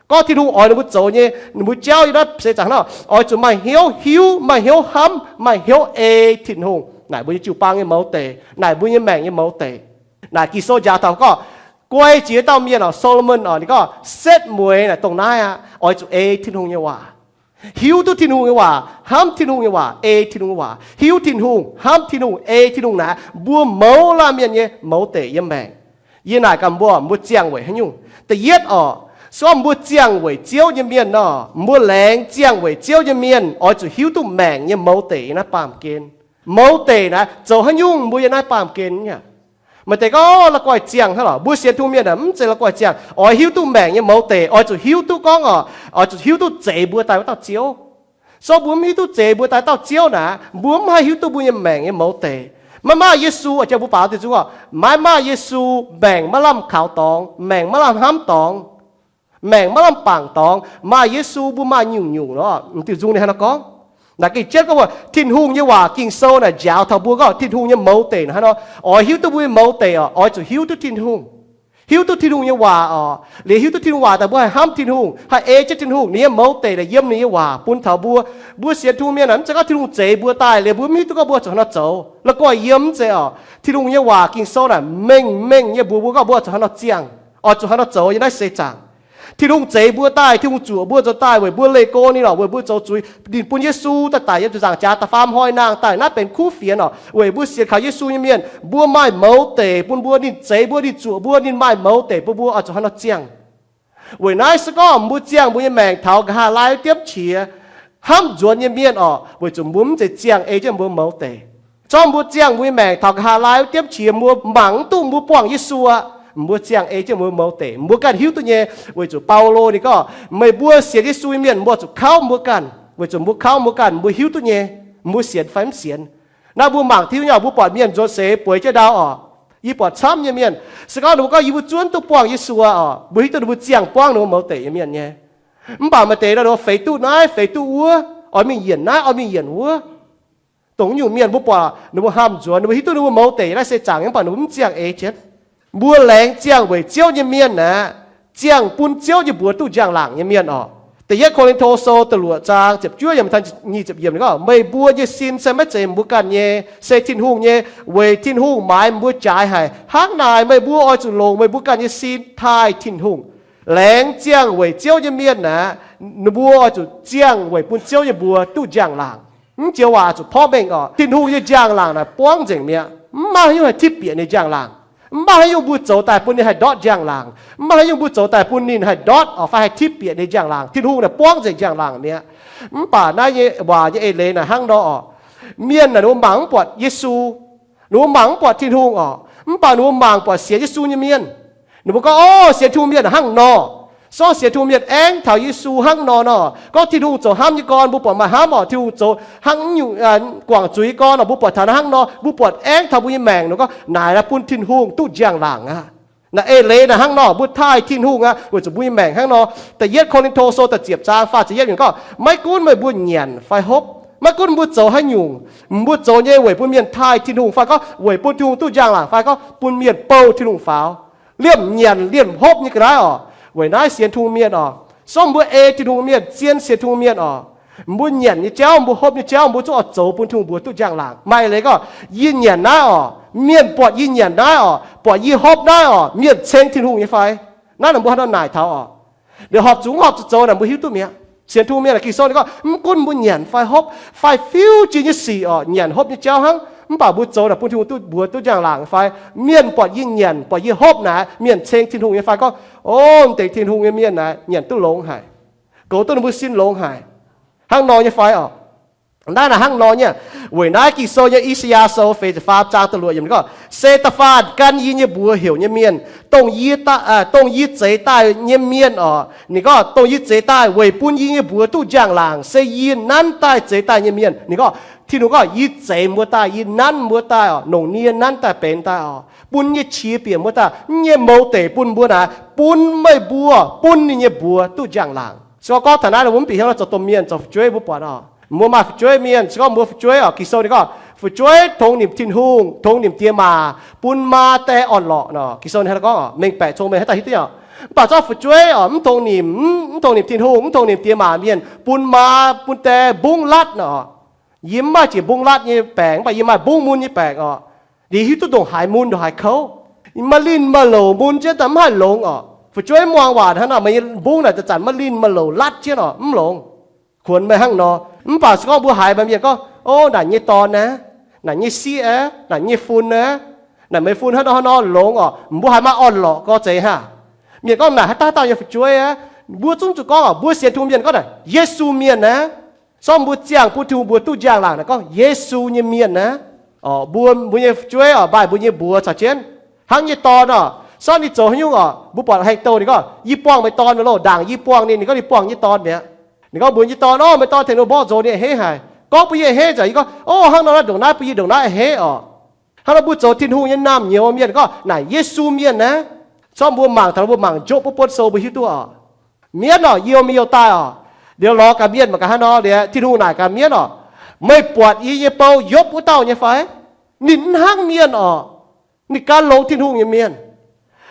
gorngv Tin-Hungh oix ninh mbuo zoux nyei, ninh mbuo jauv yiem naaiv seix zaangc nor, oix zuqc maaih hnyouv hiuv, maaih hnyouv hnamv, maaih hnyouv ei Tin-Hungh naaic mbuo nyei jiu-baang nyei mouz deic, naaic mbuo nyei maengc nyei mouz deic. Naaic Ging-Sou njaaux taux gorngv, guei jiex dauh mienh oc, Solomon oc, ninh gorngv setv mueiz naaic dongh naaiv aqv, oix zuqc ei Tin-Hungh nyei waac. Hiuv duqv Tin-Hungh nyei waac, hnamv Tin-Hungh nyei waac, ei Tin-Hungh nyei waac, hiuv Tin-Hungh, hnamv Tin-Hungh, ei Tin-Hungh naaic, mbuo mouz laanh mienh nyei mouz deic yiem maengc. Yie naaic gaax mbuo, mbuo ziangh weic haaix nyungc? Da'yietv oc, se gorngv mbuo ziangh weic Ziouv nyei mienh nor, mbuo laengz ziangh weic Ziouv nyei mienh oix zuqc hiuv duqv maengc nyei mouz deic yiem naaiv baamh gen. Mouz deic naaic zoux haaix nyungc mbuo yiem naaiv baamh gen aqv. Maaih deix gorngv la'guaih ziangh hnangv lorqc. Mbuo sienx Tin-Hungh mienh aeqv, mv zeiz la'guaih ziangh. Oix hiuv duqv maengc nyei mouz deic, oix zuqc hiuv duqv gorngv oc, oix zuqc hiuv duqv zeix mbuo daaih wuov dauh Ziouv. Se gorngv mbuo mv hiuv duqv zeix mbuo daaih dauh Ziouv naaic, mbuo mv haih hiuv duqv mbuo nyei maengc nyei mouz deic. Maiv maaih Yesu, jang mbuo baaux diuh nzung oc, maiv maaih Yesu, maengc maiv lamh kaux dorngx, maengc maiv lamh hnamv dorngx, maengc maiv lamh bangc dorngx. Maaih Yesu mbuo maaih nyungc-nyungc nor. Diuh nzung ninh hnangv nor gorngv. Naaic gengh jienv gorngv mbuo Tin-Hungh nyei waac Ging-Sou naaic njaaux taux mbuo gorngv Tin-Hungh nyei mouz deic hnangv nor. Oix hiuv duqv mbuo nyei mouz deic oc, oix zuqc hiuv duqv Tin-Hungh. Hiuv duqv Tin-Hungh nyei waac oc, liuz hiuv duqv Tin-Hungh waac daaih mbuo haih hnamv Tin-Hungh, haih ei jienv Tin-Hungh. Ninh nyei mouz deic naaic yiem ninh nyei waac bun taux mbuo. Mbuo sienx Tin-Hungh mienh aeqv, mv zeiz gorngv Tin-Hungh zeix mbuo daaih liuz mbuo mv hiuv duqv gorngv mbuo zuqc hnangv nor zoux. La'guaih yiem, mv zeiz oc. Tin-Hungh nyei waac Ging-Sou naaic mengh mengh nyei mbuox mbuo gorngv mbuo zuqc hnangv nor ziangh, oix zuqc hnangv nor zoux yiem naaiv seix zaangc. Tin-Hungh zeix mbuo daaih, Tin-Hungh zuoqc mbuo zoux daaih weic mbuo leih go ninh oc, weic mbuo zoux zuiz. Ninh bun Yesu daaih daic yiem ziepc nzaangc jaax da'faam hnoi nangh daaih naaiv benx kuv fienx oc, weic mbuo sienx kaux Yesu nyei mienh. Mbuo maaih mouz deic bun mbuo, ninh zeix mbuo, ninh zuoqc mbuo, ninh maaih mouz deic bun mbuo oix zuqc hnangv nor ziangh. Weic naaiv se gorngv mbuo ziangh mbuo nyei maengc taux nqa'haav laai wuov diemv qiex, hnamv nzuonx nyei mienh oc, weic zuqc mbuo mv zeiz ziangh ei jienv mbuo mouz deic. Zorqv mbuo ziangh mbuo nyei maengc taux nqa'haav laai wuov diemv qiex, mbuo mangc mv duqv mbuo buangh Yesu aqv, mbuo ziangh ei jienv mbuo mouz deic. Mbuo ganh hiuv duqv nyei, weic zuqc Baulo ninh gorngv, meih mbuo sienx Yesu nyei mienh mbuo zuqc kauv mbuo ganh, weic zuqc mbuo kauv mbuo ganh mbuo hiuv duqv nyei, mbuo sienx fai mv sienx. Naaiv mbuo mangc Tin-Hungh nyei, mbuo buatc mienh nzuonx seix bueix jienv ndau oc. Yie buatc camv nyei mienh, se gorngv ninh mbuo gorngv yie mbuo zuov duqv buangh Yesu oc, mbuo hiuv duqv ninh mbuo ziangh buangv ninh mbuo mouz deic nyei mienh nyei. Mv baac maaih deix nor ninh mbuo feix duqv naaiv, feix duqv wuov, oix mingh yienc naaiv, oix mingh yienc wuov. Dongh nyungc mienh mbuo buatc ninh mbuo hnamv nzuonx, ninh mbuo hiuv duqv ninh mbuo mouz deic naaiv seix zaangc, mv baac ninh mbuo mv ziangh ei jienv. Mbuo laengz ziangh weic Ziouv nyei mienh aeqv, ziangh bun Ziouv nyei mbuox duqv njang-laangc nyei mienh oc. Da'yietv Ko^lin^to Sou da'luoqc zaang ziepc juov yiemc taux nyic ziepc yiemc ninh gorngv, meih mbuo nyei sin se maiv zeiz mbuo ganh nyei, se Tin-Hungh nyei, weic Tin-Hungh maaiz mbuo jaaix haic. Hnangv naaic meih mbuo oix zuqc longc meih mbuo ganh nyei sin taaih Tin-Hungh. Laengz ziangh weic Ziouv nyei mienh aeqv, ninh mbuo oix zuqc ziangh weic bun Ziouv nyei mbuox duqv njang-laangc. Mv joux waac zuqc porv mengh oc. Tin-Hungh nyei njang-laangc naaic buangv nzengc mi'aqv. Mv maaih haaix nyungc haih tipv bieqc ninh njang-laangc. Mv baac haaix nyungc mbuo zoux daaih bun ninh haih ndortv njang-laangc, mv baac haaix nyungc mbuo zoux daaih bun ninh haih ndortv oc fai haih tipv bieqc ninh njang-laangc, Tin-Hungh naaic buangv nzengc njang-laangc mi'aqv. Mv baac naaiv nyei waac nyei eix leiz naaic hnangv nor oc. Mienh naaic ninh mbuo mangc mv buatc Yesu, ninh mbuo mangc mv buatc Tin-Hungh oc, mv baac ninh mbuo mangc buatc sienx Yesu nyei mienh. Ninh mbuo gorngv, Ov, sienx Tin-Hungh mienh hnangv nor. Sorng sienx Tin-Hungh mienh aengx taux Yesu hnangv nor nor. Gorngv Tin-Hungh zoux hnamv nyei gorn, mbuo buatc maaih hnamv oc. Tin-Hungh zoux hnangv nyungc guangc zuiz nyei gorn oc, mbuo buatc taux naaiv hnangv nor, mbuo buatc aengx taux mbuo nyei maengc nor. Gorngv naaic naaic bun Tin-Hungh duqv njang-laangc aqv. Naaic eix leiz naaic hnangv nor, mbuo taaih Tin-Hungh aqv, weic zuqc mbuo nyei maengc hnangv nor. Da'yietv Ko^lin^to Sou da'ziepc zaang faah ziepc yietv yiemc gorngv, Maiv gunv meih mbuo nyanc fai hopv, maiv gunv mbuo zoux haaix nyungc, mbuo zoux nyei weic bun mienh taaih Tin-Hungh fai gorngv weic bun Tin-Hungh duqv njang-laangc fai gorngv bun mienh bou Tin-Hungh faaux. Liemh nyanc liemh hopv nyei ga'naaiv oc. Weic naaiv sienx Tin-Hungh mienh oc, sorng mbuo ei Tin-Hungh mienh, zien sienx Tin-Hungh mienh oc, mbuo nyanc nyei jauv, mbuo hopv nyei jauv, mbuo zungv oix zoux bun Tin-Hungh mbuox duqv njang-laangc. Maaih eix leiz gorngv, yie nyanc naaiv oc, mienh buatc yie nyanc naaiv oc, buatc yie hopv naaiv oc, mienh ceng Tin-Hungh nyei fai? Naaiv naaic mbuo haaix nor naaic taux oc. Liuz horpc zuqc horpc zuqc zoux naaic mbuo hiuv duqv mi'aqv. Sienx Tin-Hungh mienh naaic Ging-Sou ninh gorngv, mv gunv mbuo nyanc fai hopv fai fiuv jiex nyei sic oc, nyanc hopv nyei jauv hnangv, mv baac mbuo zoux naaic bun Tin-Hungh duqv mbuox duqv njang-laangc nyei fai? Mienh buatc yie nyanc, buatc yie hopv naaic, mienh ceng Tin-Hungh nyei fai? Gorngv, Ov, m'dengc Tin-Hungh nyei mienh naaic nyanc duqv longx haic, goux duqv ninh mbuo sin longx haic, hnangv nor nyei fai oc? Naaiv naaic hnangv nor nyei. Weic naaiv Ging-Sou nyei I^saa^yaa Sou feix ziepc faam zaang da'luoqc yiemc ninh gorngv, Se da'faanh gan yie nyei mbuox heuc nyei mienh, dongh yie, dongh yie zeix daaih nyei mienh oc. Ninh gorngv, dongh yie zeix daaih weic bun yie nyei mbuox duqv njang-laangc, se yie nanv daaih zeix daaih nyei mienh. Ninh gorngv, Tin-Hungh gorngv, yie zeix mbuo daaih, yie nanv mbuo daaih oc, longc nie nanv daaih benx daaih oc, bun nyei qiex bieqc mbuo daaih, nyei mouz deic bun mbuo naaic, bun meih mbuo bun ninh nyei mbuox duqv njang-laangc. Se gorngv taux naaiv mbuo mv bieqc hnyouv nor zoux domh mienh, zoux fu'jueiv mbuo buatc oc. Mbuo maaih fu'jueiv mienh, se gorngv mbuo fu'jueiv oc, Ging-Sou ninh gorngv, fu'jueiv tongx nimc Tin-Hungh, tongx nimc diex maac, bun maa die orn-lorqc nor. Ging-Sou ninh gorngv, mengh baeqc cong-mengh haaix dauh hiuv duqv oc. Mv baac zorqv fu'jueiv oc, mv tongx nimc, mv tongx nimc Tin-Hungh, mv tongx nimc diex maac mienh, bun maa bun die mbungv latv nor. Yie mv maaih jiex mbungv latv nyei baengc, mv baac yie maaih mbungv mun nyei baengc oc. Liuz hiuv duqv ndongc haaix mun ndongc haaix kouv. Maaih linh maaih louc mun jienv daaih mv haih longx oc. Fu'jueiv muangx waac hnangv nor, meih nyei mbungv naaic zanc-zanc maaih linh maaih louc latv jienv oc, mv longx. Kuonx meih hnangv nor. Mv baac se gorngv mbuo haiz maaih mienh gorngv, Ov, naaic nyei dorn naaiv, naaic nyei sieqv aqv, naaic nyei fun aqv, naaic meih fun hnangv nor hnangv nor longx oc, mbuo haiz maaih orn-lorqc gorx zeiz haah? Mienh gorngv naaic haaix dauh haaix dauh nyei fu'jueiv aqv. Mbuo zungv zuqc gorngv oc, mbuo sienx Tin-Hungh mienh gorngv naaic Yesu mienh aqv. Sorng mbuo ziangh bun Tin-Hungh mbuox duqv njang-laangc naaic gorngv Yesu nyei mienh aqv. Oc, mbuo, mbuo nyei fu'jueiv oc, maaih mbuo nyei mbuox caux jienv. Hnangv nyei dorn oc, sorng ninh zoux haaix nyungc oc, mbuo buatc haaix dauh ninh gorngv, Yie buangh meih dorn loh, ndaangc yie buangh ninh. Ninh gorngv ninh buangh nyei dorn mi'aqv. Ninh gorngv mbuox nyei dorn, Ov, meih dorn tengx ninh mborqv nzox ninh a'hneiv haic. Gorngv bun yie a'hneiv nzengc, yie gorngv, Ov, hnangv nor naaiv ndongc naaiv bun yie ndongc naaiv a'hneiv oc. Hnangv nor mbuo zoux Tin-Hungh nyei naamh nyouz mienh gorngv naaic Yesu mienh naaiv. Sorng mbuo mangc taux mbuo mangc jopv wuov buonv sou mbuo hiuv duqv oc. Mienv oc, youh mingh youh daaih oc. Liuz lorz gaax mienh mangc gaax hnangv nor, liuz Tin-Hungh naaic gaax mienv oc, Meih buatc yie nyei bou Yopv wuov dauh nyei fai? Ninh mv hnangv mienh oc. Ninh gan longx Tin-Hungh nyei mienh.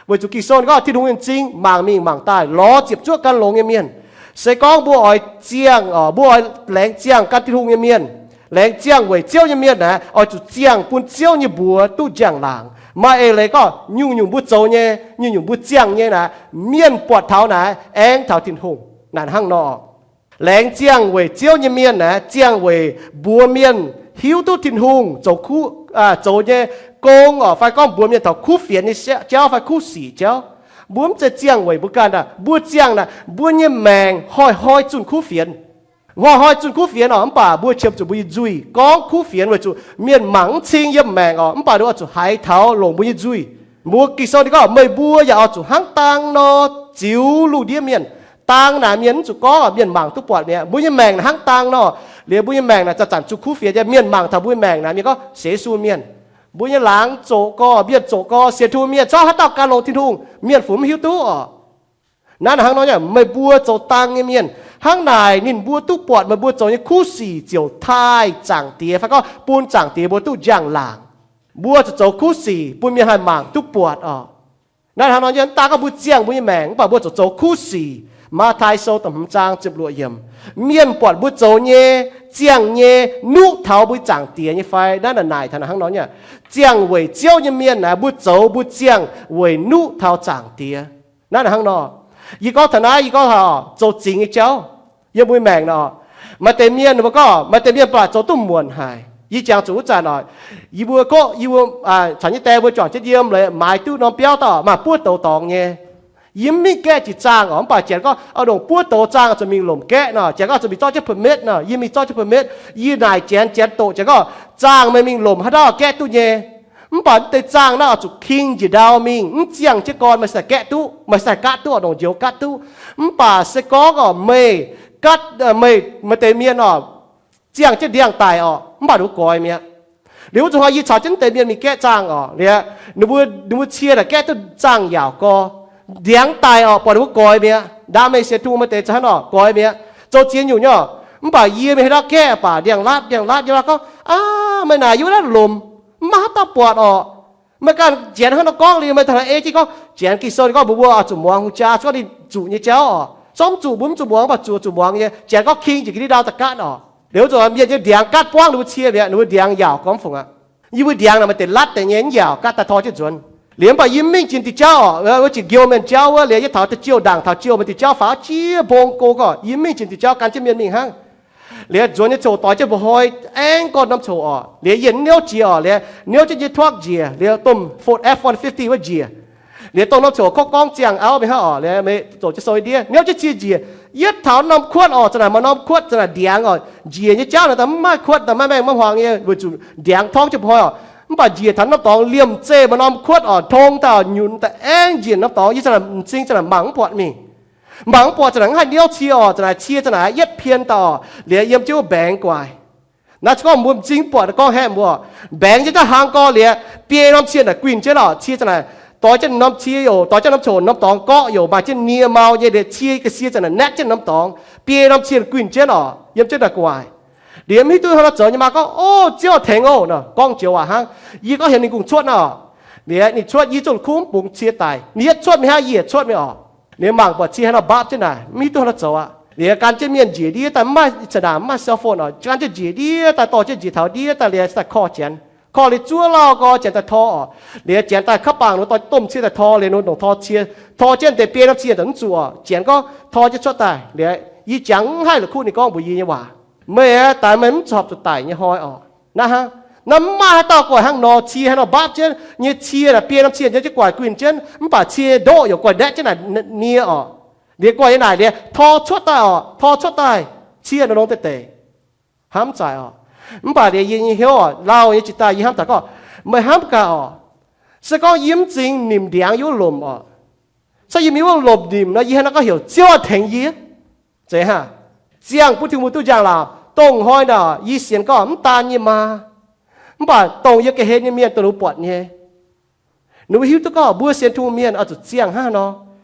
Weic zuqc Ging-Sou ninh gorngv Tin-Hungh nyei m'zing mangc mingh mangc daaih lorz ziepc zuoqv gan longx nyei mienh. Se gorngv mbuo oix ziangh oc, mbuo oix laengz ziangh gan Tin-Hungh nyei mienh, laengz ziangh weic Ziouv nyei mienh naaic, oix zuqc ziangh bun Ziouv nyei mbuox duqv njang-laangc. Maaih eix leiz gorngv nyungc-nyungc mbuo zoux nyei, nyungc-nyungc mbuo ziangh nyei naaic, mienh buatc taux naaic aengx taux Tin-Hungh. Naaic hnangv nor, laengz ziangh weic Ziouv nyei mienh naaic, ziangh weic mbuox mienh hiuv duqv Tin-Hungh zoux, zoux nyei gong oc, fai gorngv mbuox mienh taux kuv fienx nyei jauv fai kuv sic jauv. Mbuo mv zeiz ziangh weic mbuo ganh aac. Mbuo ziangh naaic mbuo nyei maengc hnoi-hnoi zunh kuv fienx. Hnoi-hnoi zunh kuv fienx oc, mv baac mbuo qiemx zuqc mbuo nyei nzuih gorngv kuv fienx weic zuqc mienh mangc mv cing yiem maengc oc, mv baac nduov oix zuqc haiz taux longc mbuo nyei nzuih. Mbuo Ging-Sou ninh gorngv meih mbuo yaac oix zuqc hnangv dang nor ziux lungh ndiev mienh. Dang naaic mienh mv zuqc gorngv mienh mangc duqv buatc mi'aqv. Mbuo nyei maengc naaic hnangv dang nor. Liuz mbuo nyei maengc naaic zanc-zanc zunh kuv fienx nyei, mienh mangc taux mbuo nyei maengc naaic mienh gorngv sienx Yesu mienh. Mbuo nyei laangz zoqc gorx, mienh zoqc gorx, sienx Tin-Hungh mienh, zorqv haaix dauh gan longx Tin-Hungh, mienh funx mv hiuv duqv oc. Naaiv hnangv nor nyei, meih mbuo zoux dang nyei mienh. Hnangv naaic ninh mbuo duqv buatc meih mbuo zoux nyei kuv sic ziouc taaih Zaangc Diex fai gorngv bun Zaangc Diex mbuo duqv njang-laangc. Mbuo zuqc zoux kuv sic bun mienh haih mangc duqv buatc oc. Naaiv hnangv nor nyei, mv daan gorngv mbuo ziangh mbuo nyei maengc, mv baac mbuo zuqc zoux kuv sic. Matv^taai Sou da'hmz zaang ziepc luoqc yiemc, mienh buatc mbuo zoux nyei, ziangh nyei, nuqv taux mbuo Zaangc Diex nyei fai? Naaiv naaic taux hnangv nor nyei, ziangh weic Ziouv nyei mienh naaic, mbuo zoux mbuo ziangh weic nuqv taux Zaangc Diex. Naaiv hnangv nor, yie gorngv taux naaiv, yie gorngv taux zoux zingx nyei jauv yiem mbuo maengc nor, maaih deix mienh mbuo gorngv maaih deix mienh baac zoux duqv muonc haic. Yie jangx zuqc wuov zanc oc, yie mbuo gorngv yie mbuo caux nyei die mbuo juangc jienv yiem, maaiz duqv norm biauv dauh maaih buov douz dorngx nyei. Yie mv mingh gaeqv jiex zaangh oc, mv baac Janx gorngv, Aa, ndongc buov douz zaangh zuqc mingh lomc gaeqv nor. Janx gorngv zuqc mingh zorqv jienv permit nor. Yie mingh zorqv jienv permit, yie naaic Janx, Janx doqc, Janx gorngv, Zaangh meih mingh lomc haaix dauh gaeqv duqv nyei. Mv baac mv deix zaangh naaiv oix zuqc king njiec ndau mingh, mv ziangh jienv gorn meih se gaeqv duqv, meih se gaatv duqv oc, ndongc njoux gaatv duqv. Mv baac se gorngv oc, meih gaatv, meih, meih deix mienh oc, ziangh jienv ndiangx-daic oc, mv baac ninh mbuo goix mi'aqv. Liuz wuov zanc hnoi yie caux jienv mv deix mienh mingh gaeqv zaangh oc, liuz ninh mbuo, ninh mbuo cie naaic gaeqv duqv zaangh yaauc gorx, ndiangx-daic oc, buatc ninh mbuo goix mi'aqv. Ndaam meih sienx Tin-Hungh, meih deix za'hnangv oc, goix mi'aqv, zoux ziex nyungc nyei oc. Mv baac yie mingh haaix dauh gaeqv baac ndiangx-laatv, ndiangx-laatv, yie gorngv, Aa, meih naaic yie wuov naaiv lomc, mv maaih haaix dauh buatc oc. Meih ganh Janx hnangv nor gorngv liuz, meih taux naaic ei jienv gorngv, Janx Ging-Sou ninh gorngv mbuox mbuo oix zuqc muangx hungh jaa, se gorngv ninh zuqc nyei jauv oc. Se gorngv mv zuqc mbuo mv zuqc muangx, mv baac zuqc, zuqc muangx nyei. Janx gorngv king njiec ga'ndiev ndau daaih gaatv oc. Liuz wuov zanc mienh nyei ndiangx gaatv buangv ninh mbuo cie mi'aqv, ninh mbuo ndiangx yaauc gorngv fungc aqv. Yie mbuo ndiangx naaic maaih deix laatv deix nyei, mv yaauc, gaatv daaih tor jienv nzuonx. Liuz mv baac yie mv mingh jiex diuh jauv oc, wuov jiex njoux mienh jauv wuov, liuz yie taux da'jiouh ndaangc, taux jiouh mienh diuh jauv faaux jiex mbong go gorqv, yie mv mingh jiex diuh jauv, gan jienv mienh mingh hnangv. Liuz nzuonx nyei coc doix jienv mba'hnoi, aengx gorn norm coc oc. Liuz yie niouv jiex oc, liuz niouv jienv nyei tuakv njiec, liuz domh Ford F one fifty wuov njiec. Liuz dongh norm coc kouv gorngv ziangh auv mingh hnangv oc, liuz meih zoux jienv sou ndiev, niouv jienv cie njiec. Yietv taux norm kuotv oc, za'naaic maaih norm kuotv, za'naaic ndiangx oc, njiec nyei jauv naaic daaih mv maaih kuotv, daaih maiv maengh maiv hmuangx nyei, weic zuqc ndiangx torngv jienv mba'hnoi oc. Mv baac njiec taux norm dorngx liemh zeih maaih norm kuotv oc, tong daaih oc, nyunc daaih aengx njiec norm dorngx, yie za'naaic m'zing za'naaic mangc mv buatc mingh. Mangc mv buatc, za'naaic mv haih niouv cie oc, za'naaic cie za'naaic yietv pien daaih oc, liuz yiem jienv wuov mbaengx gu'nguaaic. Naaiv se gorngv mbuo m'zing mv buatc, gorngv haeqv mbuo. Mbaengx jienv daaih hlang gorx liuz, biei norm cie naaic guinh jienv oc, cie za'naaic doix jienv norm cie youc, doix jienv norm coc norm dorngx gorqv youc, maaih jienv nie mau nyei, liuz cie ga'sie za'naaic naetv jienv norm dorngx, biei norm cie guinh jienv oc, yiem jienv naaic gu'nguaaic. Liuz mv hiuv duqv hnangv haaix nor zoux nyei maa gorngv, O, Ziouv tengx oc, nor gorngv joux waac hnangv. Yie gorngv heuc ninh kungx cuotv nor. Liuz ninh cuotv, yie zuqc kuv mv bungx cie daic. Ninh yietv cuotv mingh hnangv, yie yietc cuotv mingh oc. Liuz mangc buatc cie haaix nor mbaapv jienv naaic, mv hiuv duqv hnangv haaix nor zoux aqv. Liuz gan jienv mienh njiec ndiev daaih, mv maaih cell phone oc, gan jienv njiec ndiev daaih, dorh jienv njiec taux ndiev daaih, liuz daaih korv Janx. Korv liuz zuov lauh gorx, Janx daaih tor oc. Liuz Janx daaih kaav bangc nor, dorh domh cie daaih tor, liuz nor ndongc tor cie, tor jienv deix biei norm cie daaih mv zuqc oc. Janx gorngv tor jienv cuotv daaih. Liuz yie jangx mv haih la'kuqv ninh gorngv mbuox yie nyei waac. Meih aeqv, daaih meih mv horpc zuqc daic nyei hnoi oc. Naaiv hnangv, naaiv mv maaih haaix dauh guaih hnangv nor, cie haaix nor mbaapv jienv nyei, cie naaic biei norm cie nyei, jienv guaih guinh jienv, mv baac cie ndoqv youc guaih naetv jienv naaic nie oc. Liuz guaih nyei naaic liuz tor cuotv daaih oc, tor cuotv daaih, cie nor longx deix deix. Hnamv zaaic oc. Mv baac liuz yie nyei hnyouv oc, lauh nyei jiex daaih yie hnamv taux gorngv, meih hnamv gaax oc. Se gorngv yie mv zingx nimc ndiangx yiem wuov lomc oc, se yie mingh wuov lomc nimc nor, yie hnangv naaiv gorngv heuc Ziouv tengx yie. Zeiz hnangv, ziangh bun Tin-Hungh mbuo duqv njang-laangc. Dongh hnoi naaic yie sienx gorngv mv daan nyei maa, mv baac dongh yie ga'hlen nyei mienh dongh ninh mbuo buatc nyei. Ninh mbuo hiuv duqv gorngv mbuo sienx Tin-Hungh mienh oix zuqc ziangh hnangv haaix nor.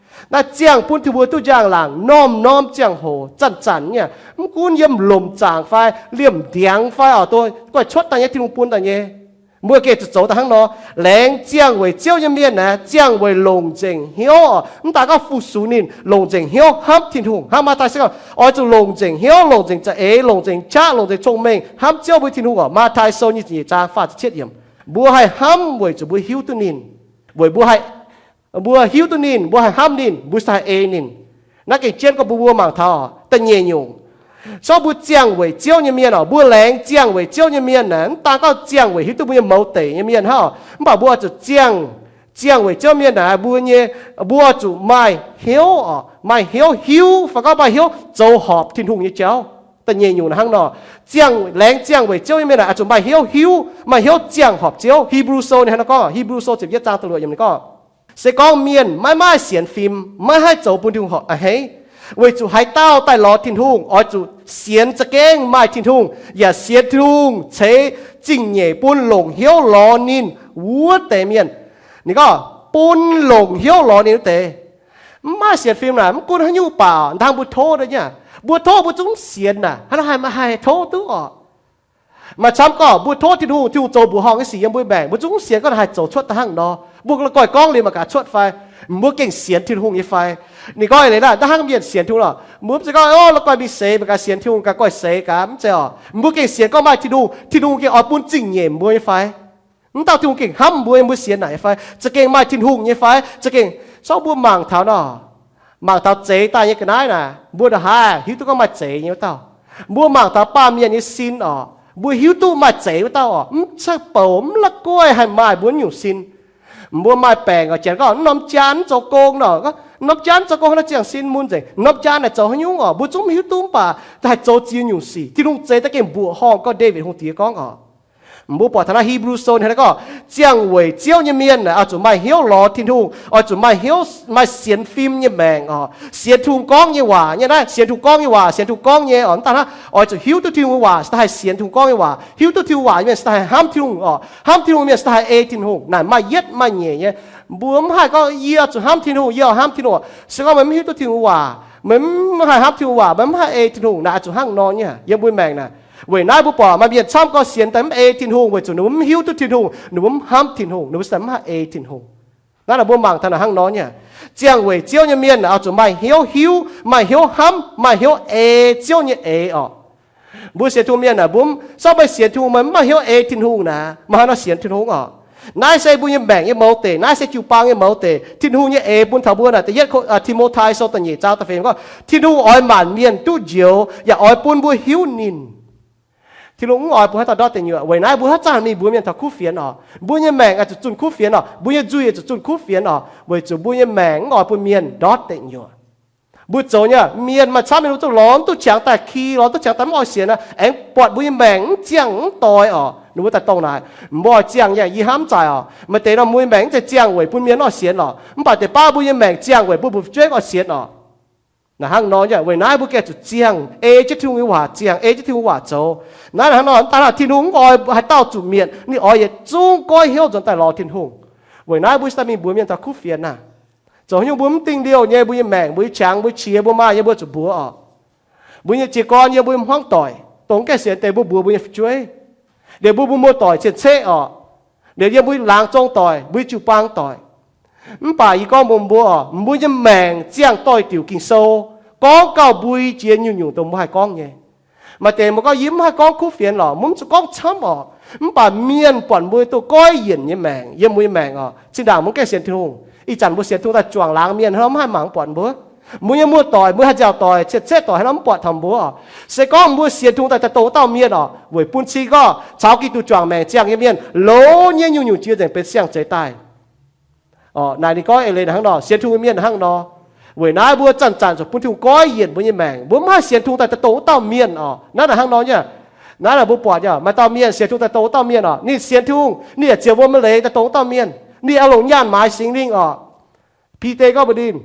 Naaiv ziangh bun Tin-Hungh mbuo duqv njang-laangc norm-norm ziangh hoc zanc-zanc nyei, mv gunv yiem lomc zaangc fai liemh ndiangx fai oc, dongh guaih cuotv daaih nyei, Tin-Hungh bun daaih nyei. Mbuo gengh zuqc zoux daaih hnangv nor. Laengz ziangh weic Ziouv nyei mienh naaic, ziangh weic longc nzengc hnyouv oc, mv daan gorngv fu-sux ninh, longc nzengc hnyouv hnamv Tin-Hungh. Hnangv Matv^taai se gorngv, oix zuqc longc nzengc hnyouv, longc nzengc za'eix, longc nzengc qaqv, longc nzengc cong-mengh hnamv Ziouv mbuo Tin-Hungh oc. Matv^taai Sou nyic ziepc nyeic zaang faah ziepc cietv yiemc. Mbuo haih hnamv weic zuqc mbuo hiuv duqv ninh. Weic mbuo haih, mbuo hiuv duqv ninh, mbuo haih hnamv ninh, mbuo se haih ei ninh. Naaiv gengh jienv gorngv mbuo mbuo mangc taux da'nyeic nyungc. Se gorngv mbuo ziangh weic Ziouv nyei mienh oc, mbuo laengz ziangh weic Ziouv nyei mienh naaic, mv daan gorngv ziangh weic hiuv duqv mbuo nyei mouz deic nyei mienh hnangv oc, mv baac mbuo oix zuqc ziangh, ziangh weic Ziouv mienh naaic, mbuo nyei, mbuo oix zuqc maaih hnyouv oc, maaih hnyouv hiuv, fai gorngv maaih hnyouv zoux horpc Tin-Hungh nyei jauv. Da'nyeic nyungc naaic hnangv nor, ziangh, laengz ziangh weic Ziouv nyei mienh naaic oix zuqc maaih hnyouv hiuv, maaih hnyouv ziangh horpc Ziouv. Hipv^lu Sou ninh hnangv nor gorngv, Hipv^lu Sou ziepc yietv zaang da'luoqc yiemc ninh gorngv, se gorngv mienh maiv maaih sienx fim, maiv haih zoux bun Tin-Hungh horpc a'hneiv. Weic zuqc haaix dauh daaih lorz Tin-Hungh, oix zuqc sienx za'gengh maaih Tin-Hungh, yaac sienx Tin-Hungh ceix zingh nyeic bun longc hnyouv lorz ninh wuov deix mienh. Ninh gorngv bun longc hnyouv lorz ninh wuov deix. Mv maaih sienx fim naaic, mv gunv haaix nyungc baac, hnangv mbuo tov nyei, mbuo tov mbuo zungv sienx naaic, hnangv nor haih, haih tov duqv oc. Maaih camv gorngv mbuo tov Tin-Hungh, Tin-Hungh zoux mbuoqc horngh nyei sic yiem mbuo maengc, mbuo zungv sienx gorngv haih zoux cuotv da'hnangv nor. Mbuo la'guaih gorngv liuz mangc gaax cuotv fai, mbuo gengh sienx Tin-Hungh nyei fai. Ninh gorngv eix leiz naaiv, hnangv mienh sienx Tin-Hungh lorqc, mbuo mv zeiz gorngv, o, la'guaih mingh seix mangc gaax sienx Tin-Hungh gaax, guaih seix gaax, mv zeiz oc. Mbuo gengh sienx gorngv maaih Tin-Hungh, Tin-Hungh gengh oix bun zingh nyeic mbuo nyei fai. Mv dauh Tin-Hungh gengh hnamv mbuo nyei, mbuo sienx naaic nyei fai, za'gengh maaih Tin-Hungh nyei fai, za'gengh, so mbuo mangc taux nor, mangc taux zeix daaih nyei ga'naaiv naaic, mbuo ndongc haaix hiuv duqv gorngv maaih zeix nyei wuov dauh. Mbuo mangc taux baamh mienh nyei sin oc. Mbuo hiuv duqv maaih zeix wuov dauh oc, mv cuotv bouc, mv la'guaih haih maaih mbuo nyungc sin. Mbuo maaih baengc oc, janx gorngv mv norm jaan mv zoux gong nor, mv norm jaan mv zoux gong hnangv nor ziangh sin mun nzengc. Norm jaan naaic zoux haaix nyungc oc, mbuo zungv mv hiuv duqv, mv baac da'haih zoux ziex nyungc sic. Tin-Hungh zeix daaih gengh mbuoqc horngh. Gorngv David hungh diex gorngv oc, mbuo buatc taux naaiv Hebrew Sou hnangv naaiv gorngv, ziangh weic Ziouv nyei mienh naaic oix zuqc maaih hnyouv lorz Tin-Hungh, oix zuqc maaih hnyouv, maaih sienx fim nyei maengc oc. Sienx Tin-Hungh gorngv nyei waac nyei naaiv, sienx Tin-Hungh gorngv nyei waac, sienx Tin-Hungh gorngv nyei oc. Mv daan hnangv, oix zuqc hiuv duqv Tin-Hungh nyei waac cingx daaih haih sienx Tin-Hungh gorngv nyei waac. Hiuv duqv Tin-Hungh waac nyei mienh cingx daaih haih hnamv Tin-Hungh oc. Hnamv Tin-Hungh mienh cingx daaih haih ei Tin-Hungh. Naaic maaih yietv maaih nyeic nyei. Mbuo mv haih gorngv yie zuqc hnamv Tin-Hungh, yie oix hnamv Tin-Hungh. Se gorngv meih mv hiuv duqv Tin-Hungh waac, meih mv haih hnamv Tin-Hungh waac, meih mv haih ei Tin-Hungh, naaic oix zuqc hnangv nor nyei yiem mbuo maengc naaic. Weic naaiv mbuo buatc maaih mienh camv gorngv sienx daaih mv ei Tin-Hungh weic zuqc ninh mbuo mv hiuv duqv Tin-Hungh, ninh mbuo mv hnamv Tin-Hungh, ninh mbuo cingx daaih mv haih ei Tin-Hungh. Naaiv naaic mbuo mangc taux naaic hnangv nor nyei. Ziangh weic Ziouv nyei mienh naaic oix zuqc maaih hnyouv hiuv, maaih hnyouv hnamv, maaih hnyouv ei Ziouv nyei eix oc. Mbuo sienx Tin-Hungh mienh naaic mbuo mv, se gorngv meih sienx Tin-Hungh meih mv maaih hnyouv ei Tin-Hungh naaic, meih haaix nor sienx Tin-Hungh oc? Naaiv se mbuo nyei maengc nyei mouz deic, naaiv se jiu-baang nyei mouz deic. Tin-Hungh nyei eix bun taux mbuo naaic, da'yietv Ko-, Ti^mo^tai Sou da'nyeic zaang da'feix gorngv, Tin-Hungh oix maanc mienh duqv njoux yaac oix bun mbuo hiuv ninh. Tin-Hungh mv oix bun haaix dauh ndortv deic nyuoqc. Weic naaiv mbuo haaix zanc mingh mbuox mienh taux kuv fienx oc, mbuo nyei maengc oix zuqc zunh kuv fienx oc, mbuo nyei nzuih oix zuqc zunh kuv fienx oc, weic zuqc mbuo nyei maengc mv oix bun mienh ndortv deic nyuoqc. Mbuo zoux nyei, mienh maaih camv mienh mbuo zuqc lorz duqv qangx daaih ki, lorz duqv qangx daaih mv oix sienx naaic, aengx buatc mbuo nyei maengc mv ziangh mv doix oc. Ninh mbuo daaih dongh naaic, mbuo oix ziangh yaac yie hnamv mv zaic oc. Maaih deix nor mbuo nyei maengc mv zeiz ziangh weic bun mienh mv oix sienx oc, mv baac deix baav mbuo nyei maengc ziangh weic bun mbuo fu'jueiv mv oix sienx oc. Naaic hnangv nor nyei, weic naaiv mbuo gengh zuqc ziangh ei jienv Tin-Hungh nyei waac, ziangh ei jienv Tin-Hungh waac zoux. Naaiv hnangv nor, mv daan hnangv Tin-Hungh mv oix haaix dauh zuqc mietc, ninh oix yietc zungv goiv hnyouv nzuonx daaih lorz Tin-Hungh. Weic naaiv mbuo cingx daaih mingh mbuox mienh taux kuv fienx naaic. Zoux haaix nyungc mbuo mv dingh liouh nyei, mbuo nyei maengc, mbuo nyei qangx, mbuo qiex, mbuo maaih nyei, mbuo zuqc mbuox oc. Mbuo nyei jiez gorn yiem mbuo nyei hmuangv doic, dongh mv gaengh sienx deix mbuo mbuox mbuo nyei fu'jueiv, liuz mbuo mbuo muoz-doic cien-ceqv oc, liuz yiem mbuo laangz zong doic, mbuo jiu-baang doic. Mv baac yie gorngv mbuox mbuo oc, mbuo nyei maengc ziangh doix-diuc Ging-Sou gorngv gauh mbui jiex nyungc-nyungc dongh mbuo haih gorngv nyei. Maaih deix mbuo gorngv, yie mv haih gorngv kuv fienx lorqc, mbuo mv zuqc gorngv camv oc. Mv baac mienh buatc mbuo duqv goiv yienc nyei maengc yiem mbuo nyei maengc oc, zinh ndaangc mbuo gaengh sienx Tin-Hungh. Ih zanc mbuo sienx Tin-Hungh daaih juangc laangz mienh hnangv nor mv haih mangc mv buatc mbuo. Mbuo nyei muoz-doic, mbuo haih nziaauc doic, cien-ceqv doic hnangv nor mv buatc taux mbuo oc. Se gorngv mbuo sienx Tin-Hungh daaih taux dongh wuov dauh mienh oc, weic bun cing gorngv caux Giduc juangc maengc ziangh nyei mienh, loz nyei nyungc-nyungc jiex nzengc benx siang-zeix daaih. Naaic ninh gorngv eix leiz hnangv nor, sienx Tin-Hungh nyei mienh hnangv nor. Weic naaiv mbuo zanc-zanc zuqc bun Tin-Hungh goiv yienc mbuo nyei maengc. Mbuo mv haih sienx Tin-Hungh daaih taux dongh wuov dauh mienh oc. Naaiv naaic hnangv nor nyei. Naaiv naaic mbuo buatc nyei, maaih dauh mienh sienx Tin-Hungh daaih taux dongh wuov dauh mienh oc, ninh sienx Tin-Hungh, ninh yaac ziouc mbuo maiv leiz daaih dongh wuov dauh mienh, ninh yaac longc nyaanh maaiz Singx Lingh oc. Bide gorngv mbuox ninh,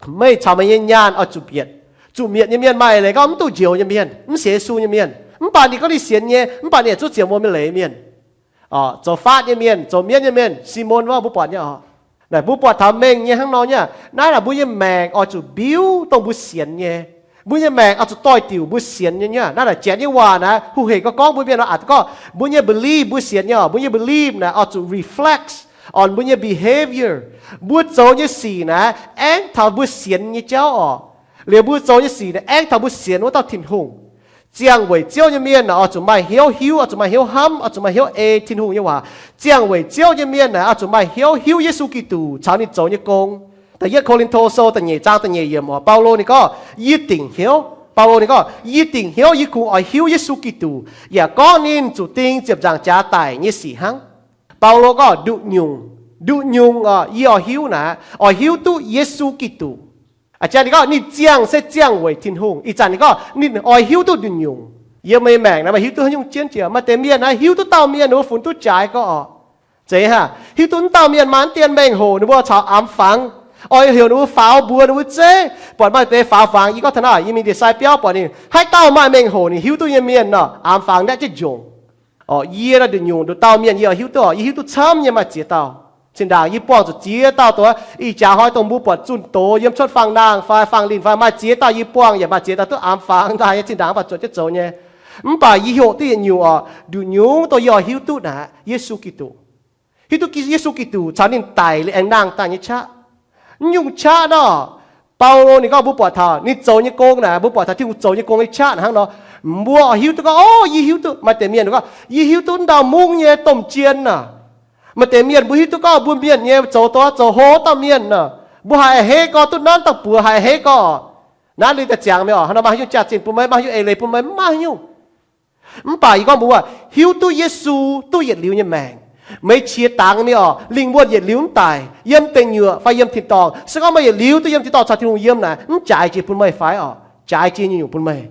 meih caux meih nyei nyaanh oix zuqc mietc. Zuqc mietc nyei mienh maaih eix leiz gorngv mv duqv njoux nyei mienh, mv sienx Yesu nyei mienh. Mv baac ninh gorngv ninh sienx nyei, mv baac ninh yaac zungv ziouc mbuo maiv leiz mienh. Zoux faatv nyei mienh, zoux mienv nyei mienh, Simon wuov mbuo buatc nyei oc. Naaic mbuo buatc taux mengh nyei hnangv nor nyei. Naaiv naaic mbuo nyei maengc oix zuqc mbiuv dongh mbuo sienx nyei. Mbuo nyei maengc oix zuqc doix-diuc mbuo sienx nyei nyei. Naaiv naaic janx nyei waac naaic, huv hec gorngv mbuo mienh nor aqc gorngv mbuo nyei belief, mbuo sienx nyei oc, mbuo nyei belief naaic oix zuqc reflect on mbuo nyei behavior. Mbuo zoux nyei sic naaic aengv taux mbuo sienx nyei jauv oc. Liuz mbuo zoux nyei sic naaic aengv taux mbuo sienx wuov dauh Tin-Hungh. Ziangh weic Ziouv nyei mienh naaic oix zuqc maaih hnyouv hiuv, oix zuqc maaih hnyouv hnamv, oix zuqc maaih hnyouv ei Tin-Hungh nyei waac. Ziangh weic Ziouv nyei mienh naaic oix zuqc maaih hnyouv hiuv Yesu Giduc caux ninh zoux nyei gong. Da'yietv Ko^lin^to Sou da'nyeic zaang da'nyeic yiemc oc, Baulo ninh gorngv, yie dingc hnyouv, Baulo ninh gorngv, yie dingc hnyouv yie kungx oix hiuv Yesu Giduc, yaac gorngv ninh zuqc ding ziepc nzaangc jaax daic nyei sic hnangv. Baulo gorngv nduqc nyungc, nduqc nyungc oc, yie oix hiuv naaic, oix hiuv duqv Yesu Giduc. A'jang ninh gorngv ninh ziangh se ziangh weic Tin-Hungh. Ih zanc ninh gorngv ninh oix hiuv duqv nduqc nyungc. Yiem meih maengc naaic meih hiuv duqv haaix nyungc jienv jiex? Maaih deix mienh naaic hiuv duqv dauh mienh ninh mbuo funx duqv jaaix gorngv oc, zeiz haic, hiuv duqv wuov dauh mienh maaih dien mengh hoc ninh mbuo caux amx fangx, oix heuc ninh mbuo faaux mbuox ninh mbuo zeiv. Buatc maaih deix faaux fangx, yie gorngv taux naaiv, yie mingh ndie-sai biauv buatc ninh haaix dauh maaih mengh hoc ninh hiuv duqv nyei mienh nor, amx fangx naaiv jienv njongc. Oc, yie nduqc nyungc nduqc dauh mienh yie oix hiuv duqv oc, yie hiuv duqv camv nyei maaih ziex dauh. Zinh ndaangc yie buangh zuqc ziex dauh dongh ih jaax hnoi dongh mbuo buatc zunh doz yiem cuotv fangx-naang fai fangx-linh fai maaih ziex dauh yie buangh yaac maaih ziex dauh duqv amx fangx daaih nyei, zinh ndaangc mv baac zuotc jienv zoux nyei. Mv baac yie hoqc duqv yietc nyungc oc, nduqc nyungc dongh yie oix hiuv duqv naaic Yesu Giduc. Hiuv duqv Yesu Giduc caux ninh daic liuz aengx nangh daaih nyei qaqv. Mv nyungc qaqv nor, Baulo ninh gorngv mbuo buatc taux ninh zoux nyei gong naaic, mbuo buatc taux Tin-Hungh zoux nyei gong nyei qaqv hnangv nor, mbuo oix hiuv duqv gorngv, o, yie hiuv duqv, maaih deix mienh gorngv, yie hiuv duqv wuov dauh mungv nyei domh jien naaic. Maaih deix mienh mbuo hiuv duqv gorngv mbuo mienh nyei zoux dongh zoux hlo dauh mienh naaic, mbuo haih a'hneiv gorx duqv nanv dauh buoz haih a'hneiv gorx. Naaiv liuz daaih ziangx meih oc, hnangv nor maaih haaix nyungc jaax-zinh bun meih, maaih haaix nyungc eix leiz bun meih, maiv maaih haaix nyungc. Mv baac yie gorngv mbuox, hiuv duqv Yesu duqv yietc liuz nyei maengc. Meih qiex dangx mingh oc, lingh wuonh yietc liuz mv daic, yiem deic nyuoqc fai yiem tin-dorngh. Se gorngv meih yietc liuz duqv yiem tin-dorngh caux Tin-Hungh yiem naaic, mv jaaix jiex bun meih fai oc? Jaaix jiex nyungc-nyungc bun meih.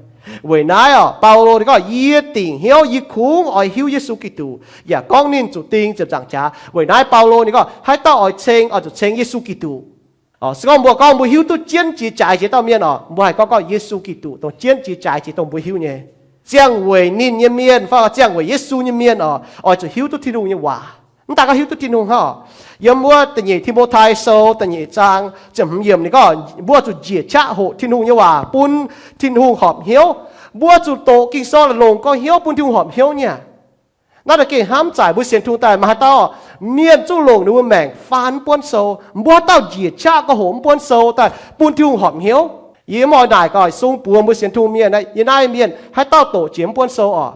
Weic naaiv oc, Baulo ninh gorngv, yie dingc hnyouv yie kungx oix hiuv Yesu Giduc, yaac gorngv ninh zuqc ding ziepc nzaangc jaax. Weic naaiv Baulo ninh gorngv haaix dauh oix ceng, oix zuqc ceng Yesu Giduc. Se gorngv mbuo gorngv mbuo hiuv duqv jienv jiex jaaix jiex dauh mienh oc, mbuo haih gorngv gorngv Yesu Giduc dongh jienv jiex jaaix jiex dongh mbuo hiuv nyei. Ziangh weic ninh nyei mienh fai ziangh weic Yesu nyei mienh oc, oix zuqc hiuv duqv Tin-Hungh nyei waac. Mv daaih gorngv hiuv duqv Tin-Hungh hnangv oc. Yiem wuov da'nyeic Ti^mo^tai Sou da'nyeic zaang ziepc hmz yiemc ninh gorngv, mbuo zuqc njiec qaqv hoqc Tin-Hungh nyei waac bun Tin-Hungh horpc hnyouv. Mbuo zuqc doqc Ging-Sou longc gorx hnyouv bun Tin-Hungh horpc hnyouv nyei. Naaiv deix gengh hnamv zaaic mbuo sienx Tin-Hungh daaih maaih haaix dauh, mienh zungv longc ninh mbuo maengc faan mv buonv sou, mbuo haaix dauh njiec qaqv gorx hoqc mv buonv sou daaih bun Tin-Hungh horpc hnyouv? Yie mv oix naaic gaax sung buoz mbuo sienx Tin-Hungh mienh, yie naaiv mienh haaix dauh doqc jiex mv buonv sou oc.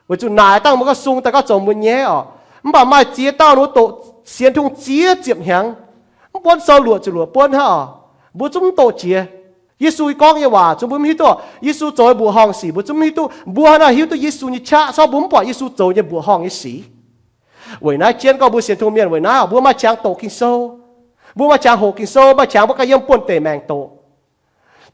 Weic zuqc naaic dangh mbuo gorngv sung daaih gorngv zoux mbuo nyaiv oc. Mv baac maaih ziex dauh ninh mbuo doqc sienx Tin-Hungh ziex ziepc hnyangx, mv buonv sou luoqc ziepc luoqc buonv hnangv oc. Mbuo zungv mv doqc jiex. Yesu gorngv nyei waac zungv mbuo mv hiuv duqv. Yesu zoux nyei mbuoqc horngh sic mbuo zungv mv hiuv duqv. Mbuo haaix nor hiuv duqv Yesu nyei qaqv, se gorngv mbuo mv buatc Yesu zoux nyei mbuoqc horngh nyei sic. Weic naaiv jienv gorngv mbuo sienx Tin-Hungh mienh weic naaiv oc, mbuo maaih qangx doqc Ging-Sou. Mbuo maaih qangx hoqc Ging-Sou, maaih qangx mbuo ganh yiem buonv-deic maengc doqc.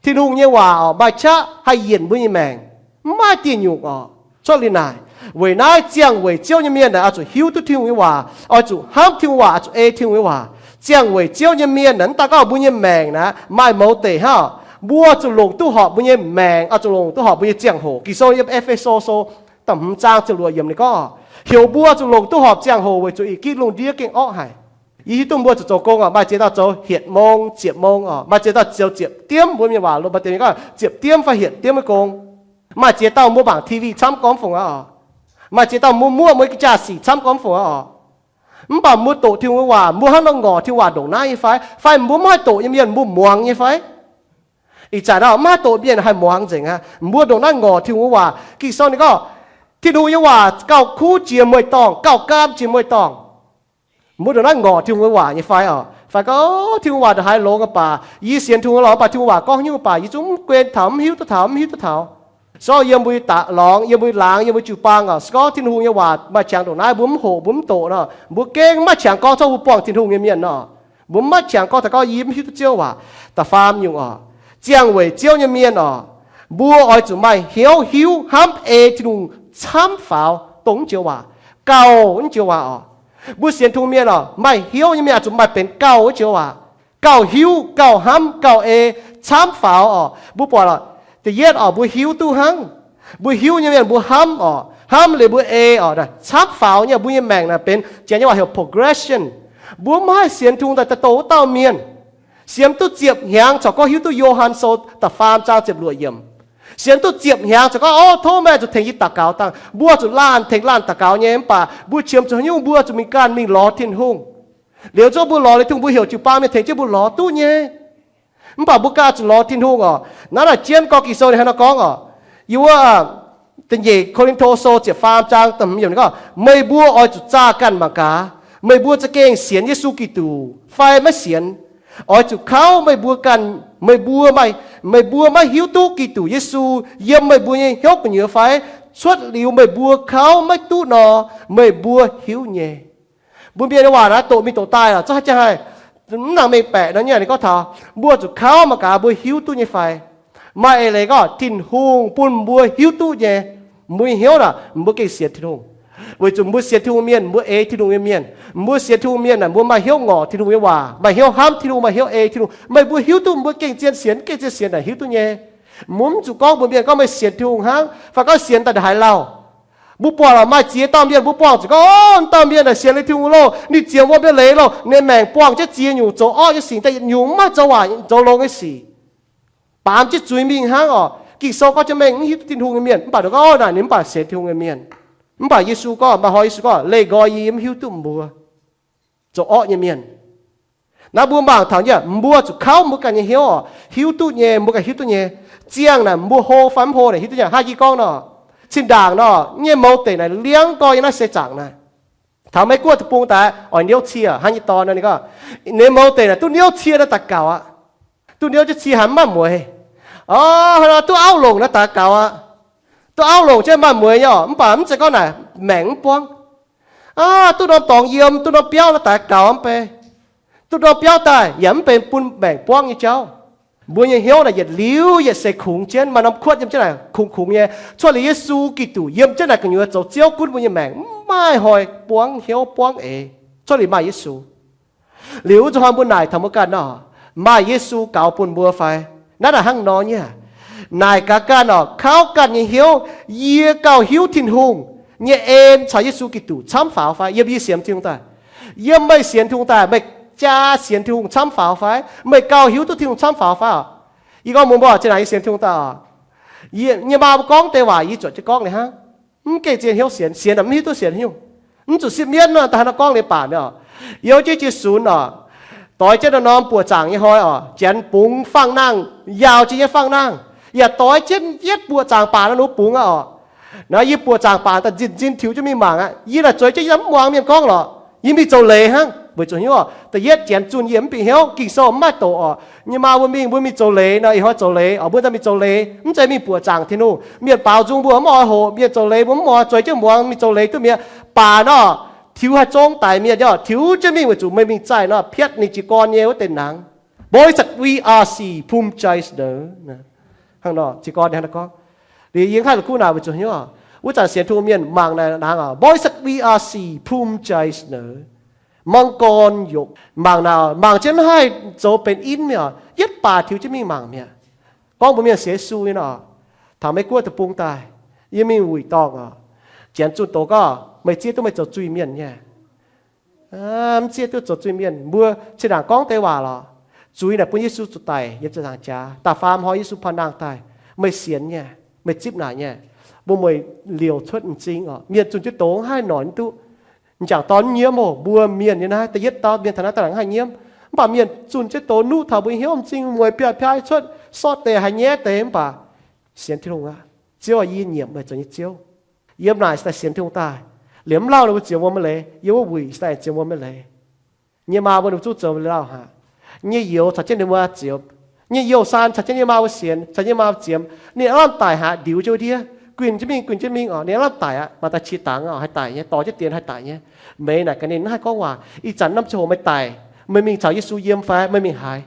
Tin-Hungh nyei waac oc, maaih qaqv haih yienc mbuo nyei maengc, mv maaih dieh nyungc oc, cuotv liuz naaic. Weic naaiv ziangh weic Ziouv nyei mienh naaic oix zuqc hiuv duqv Tin-Hungh nyei waac, oix zuqc hnamv Tin-Hungh waac, oix zuqc ei Tin-Hungh nyei waac. Ziangh weic Ziouv nyei mienh naaic, mv daaih gorngv mbuo nyei maengc naaic maaih mouz deic hnangv oc, mbuo zuqc longc duqv horpc mbuo nyei maengc, oix zuqc longc duqv horpc mbuo nyei ziangh hoc. Ging-Sou yiem E^fe^so Sou da'hmz zaang ziepc luoqc yiemc ninh gorngv, heuc mbuo zuqc longc duqv horpc ziangh hoc weic zuqc ih gitv lungh ndiev gengh orqv haic. Yie hiuv duqv mbuo zuqc zoux gong oc, maaih ziex dauh zoux hietc mong ziepc mong oc, maaih ziex dauh zoux ziepc diemv, mbuo mienh waac lomh mbaih deix ninh gorngv ziepc diemv fai hietc diemv nyei gong. Maaih ziex dauh mbuo mangc T V camv gormx fungc aqv oc. Maaih ziex dauh mbuo muoqv mbuo nyei jaa-sic camv gormx fungc aqv oc. Mv baac mbuo doqc Tin-Hungh nyei waac, mbuo hnangv nor ngorc Tin-Hungh waac ndongc naaiv nyei fai? Fai mbuo mv haih doqc nyei mienh mbuo muangx nyei fai? Ih zanc nor mv haih doqc mienh haih muangx nzengc aqv. Mbuo ndongc naaiv ngorc Tin-Hungh nyei waac. Ging-Sou ninh gorngv, Tin-Hungh nyei waac gauh kuv jiex mueiz-dorngh, gauh gaam jiex mueiz-dorngh. Mbuo ndongc naaiv ngorc Tin-Hungh nyei waac nyei fai oc? Fai gorngv, Tin-Hungh waac ndongc haaix longx baac, yie sienx Tin-Hungh lorz mv baac Tin-Hungh waac gorngv nyungc baac yie zungv mv guen taux, mv hiuv duqv taux, mv hiuv duqv taux. Sorng yiem mbuo nyei da'longx, yiem mbuo nyei laangz, yiem mbuo jiu-baang oc, se gorngv Tin-Hungh nyei waac maaih qangx ndongc naaiv mbuo mv hoqc mbuo mv doqc nor, mbuo gengh mv maaih qangx gorngv taux mbuo buangh Tin-Hungh nyei mienh nor. Mbuo mv maaih qangx gorngv taux gorngv yie mv hiuv duqv Ziouv waac. Da'faam nyungc oc, ziangh weic Ziouv nyei mienh oc, mbuo oix zuqc maaih hnyouv hiuv hnamv ei Tin-Hungh camv faaux dongh mv joux waac, gauh mv joux waac oc. Mbuo sienx Tin-Hungh mienh oc, maaih hnyouv nyei mienh oix zuqc maaih benx gauh wuov joux waac, gauh hiuv, gauh hnamv, gauh ei, camv faaux oc. Mbuo buatc oc, da'yietv oc, mbuo hiuv duqv hnangv. Mbuo hiuv nyei mienh mbuo hnamv oc, hnamv liuz mbuo ei oc, camv faaux nyei. Mbuo nyei maengc naaic benx janx nyei waac heuc progression. Mbuo mv haih sienx Tin-Hungh daaih daaih douh wuov dauh mienh. Siemx duqv ziepc hnyangx corc gorngv hiuv duqv Yo^han Sou da'faam zaang ziepc luoqc yiemc. Siemx duqv ziepc hnyangx corc gorngv, o, tov meih zuqc tengx yie daux gaux dangh. Mbuo zuqc laanh tengx laanh daux gaux nyei, mv baac mbuo qiemx zuqc haaix nyungc mbuo zuqc mingh ganh mingh lorz Tin-Hungh. Liuz zungv mbuo lorz liuz Tin-Hungh, mbuo heuc jiu-baang mienh tengx jienv mbuo lorz duqv nyei. Mv baac mbuo ganh zuqc lorz Tin-Hungh oc. Naaiv naaic jienv gorngv Ging-Sou ninh hnangv nor gorngv oc. Yiem wuov da'nyeic Ko^lin^to Sou ziepc faam zaang da'hmz yiemc ninh gorngv, meih mbuo oix zuqc zaah ganh mangc gaax, meih mbuo za'gengh sienx Yesu Giduc fai maiv sienx. Oix zuqc kauv meih mbuo ganh, meih mbuo maaih, meih mbuo maiv hiuv duqv Giduc Yesu yiem meih mbuo nyei hnyouv gu'nyuoz fai? Cuotv liuz meih mbuo kauv maiv duqv nor, meih mbuo hiuv nyei. Mbuo mienh nyei waac naaiv doqc mingh doqc daaih oc, zungv haaix jangx haih mv nangc mengh baeqc nor nyei. Ninh gorngv taux mbuo zuqc kauv mangc gaax mbuo hiuv duqv nyei fai. Maaih eix leiz gorngv Tin-Hungh bun mbuo hiuv duqv nyei. Mbuo nyei hnyouv naaic, mbuo gengh sienx Tin-Hungh. Weic zuqc mbuo sienx Tin-Hungh mienh, mbuo ei Tin-Hungh nyei mienh. Mbuo sienx Tin-Hungh mienh naaic, mbuo maaih hnyouv ngorc Tin-Hungh nyei waac, maaih hnyouv hnamv Tin-Hungh, maaih hnyouv ei Tin-Hungh. Meih mbuo hiuv duqv mbuo gengh zien sienx, mv gengh zien sienx naaic hiuv duqv nyei. Mbuo mv zuqc gorngv mbuox mienh gorngv meih sienx Tin-Hungh hnangv, fai gorngv sienx daaih ndongc haaix lauh. Mbuo buatc lorqc, maaih ziex dauh mienh mbuo buangh zuqc gorngv, o, naaiv dauh mienh naaic sienx liuz Tin-Hungh loh, ninh ziouc wuom nyei leiz loh, ninh maengc buangh jienv ziex nyungc zoux orqv nyei sic daaih yietc nyungc mv maaih zoux waaic zoux longx nyei sic, baamz jienv zuiz mingh hnangv oc. Ging-Sou gorngv jienv mengh mv hiuv duqv Tin-Hungh nyei mienh, mv baac ninh gorngv, o, naaic ninh mv baac sienx Tin-Hungh nyei mienh. Mv baac Yesu gorngv, maaih hnoi Yesu gorngv, leih nqoi yie, yie mv hiuv duqv mbuo zoux orqv nyei mienh. Naaiv mbuo mangc taux nyei, mbuo zuqc kauv mbuo ganh nyei hnyouv oc. Hiuv duqv nyei, mbuo ganh hiuv duqv nyei. Ziangh naaic mbuo hlo fai mv hlo naaic hiuv duqv nyei. Hnangv yie gorngv nor, zinh ndaangc nor, yie nyei mouz deic naaic liangv gorx yiem naaiv seix zaangc naaic. Taux Meiv Guoqv deic-bung daaih oix niouv cie, hnangv nyei dorn nor ninh gorngv, ninh mouz deic naaic duqv niouv cie naaic daux gaux aqv. Duqv niouv jienv cie haiz mv maaih mueix. O, duqv auv longc naaic daux gaux aqv. Auv longc jienv maaih mueiz nyei oc, mv baac mv zeiz gorngv naaic maengc mv buangv. Aa, duqv norm dorngx yiem, duqv norm biauv daaih gaux mv bei, duqv norm biauv daaih yaac mv benx bun maengc buangv nyei jauv. Mbuo nyei hnyouv naaic yietc liuz yietc seix kungx jienv, maaih norm kuotv yiem jienv naaic kungx kungx nyei. Cuotv liuz Yesu Giduc yiem jienv naaic gu'nyuoz zoux Ziouv gunv mbuo nyei maengc, mv maaih hnoi buangv hnyouv buangv eix. Cuotv liuz maaih Yesu. Liuz wuov zuqc hnoi mbuo naaic taux mbuo ganh nor, maaih Yesu gaux bun mbuo fai? Naaiv naaic hnangv nor nyei. Naaic gaax ganh oc, kauv ganh nyei hnyouv, yie gauh hiuv Tin-Hungh nyei en caux Yesu Giduc camv faaux fai? Yiem yie sienx Tin-Hungh daaih, yiem meih sienx Tin-Hungh daaih, meih jaa sienx Tin-Hungh camv faaux fai? Meih gauh hiuv duqv Tin-Hungh camv faaux fai oc? Yie gorngv mbuox mbuo, zinh ndaangc yie sienx Tin-Hungh daaih oc, yie nyei maa mbuo gorngv deix waac yie zuotc jienv gorngv ninh hnangv. Mv gengh zien hnyouv sienx, sienx mv hiuv duqv sienx nyungc. Mv zuqc sipv mienv nor, daaih haaix nor gorngv ninh baac mi'aqv oc. Youh jienv jiex sunx oc, doix jienv norm-norm buoqc zaangc nyei hnoi oc, janx bungx faang-nangh, yaauc jiex nyei faang-nangh, yaac doix jienv yietv buoqc zaangc baac nor nor bungx aqv oc. Naaiv yie buoqc zaangc baac daaih nzinh nzinh tiux jienv mingh mangc aqv. Yie naaic zueiz jienv yie mv muangx mienh gorngv lorqc. Yie mingh zoux leiz hnangv, weic zuqc hnyouv oc, da'yietv janx zunh yie mv bieqc hnyouv, Ging-Sou mv maaih doqc oc. Yie nyei maa mbuo mingh, mbuo mingh zoux leiz nor, ih hnoi zoux leiz oc, mbuo daaih mingh zoux leiz, mv zeiz mingh buoqc zaangc Tin-Hungh. Mienh baaux nzung mbuo mv oix hoqc, mienh zoux leiz mbuo mv oix, zueiz jienv muangx, mingh zoux leiz duqv mi'aqv. Baac nor, tiux haih zong daic mienh nyei oc, tiux jienv mingh weic zuqc meih mingh zaih nor piatv ninh jiez gorn nyei wuov deix nangx. บริษัท วีอาร์ซี ภูมิใจเสนอ Hnangv nor jiez gorn hnangv nor gorngv. Liuz yie haih la'kuqv naaic weic zuqc hnyouv, wuov zanc sienx Tin-Hungh mienh mangc naaic nangx oc, บริษัท วีอาร์ซี ภูมิใจเสนอ มังกรหยก mangc naaic, mangc jienv mv haih zoux benx in mingh oc, yietv baac tiux jienv mingh mangc mi'aqv. Gorngv mbuo mienh sienx Yesu nyei nor, taux Meiv Guoqv deic-bung daaih, yie mingh wuic dorngh oc, janx zunh doz gorngv, meih zieqv duqv meih zoux zuiz-mienh nyei. Mv zieqv duqv zoux zuiz-mienh. Mbuo zinh ndaangc gorngv deix waac lorqc, zuiz naaic bun Yesu zuqc daic yiem ziepc nzaangc jaax, da'faam hnoi Yesu paan nangh daaih, meih sienx nyei, meih zipv naaic nyei, mbuo mueiz liouc cuotv m'zing oc. Mienh zunh jienv doz mv haih noic mv duqv. M'jangc dorn mv nyiemv oc. Mbuo mienh nyei naaiv da'yietv dauh mienh taux naaiv daaih la'ngc mv haih nyiemv, mv baac mienh zunh jienv doz nuqv taux mbuo hnyouv m'zing, mueiz biaav-piaav cuotv, sortv deix haiz nyaiv deix, mv baac sienx Tin-Hungh aqv. Ziouv, yie nyiemc meih zoux nyei Ziouv. Yiem naaic se daaih sienx Tin-Hungh daaih, liemh mv lauh ninh mbuo ziemx wuom maiv leiz, yiem wuov wuic se daaih ziemx wuom maiv leiz. Nyei maa mbuo ninh mbuo zungv zoux liuz lauh haic. Nyei youz caux jienv ninh mbuo ziemx, nyei youz saan caux jienv nyei maa mbuo sienx, caux nyei maa mbuo ziemx. Ninh aav lamh daic haic, ndiux jienv wuov ndiev, guinh jienv mingh, guinh jienv mingh oc. Ninh aav lamh daic aqv, maaih daaih qiex dangx oc, haih daic nyei, dorh jienv dienx haih daic nyei. Meih naaic gaax ninh, mv haih gorngv waac. Ih zanc norm ziangh hoc meih daic, meih mingh caux Yesu yiem fai meih mingh haaix?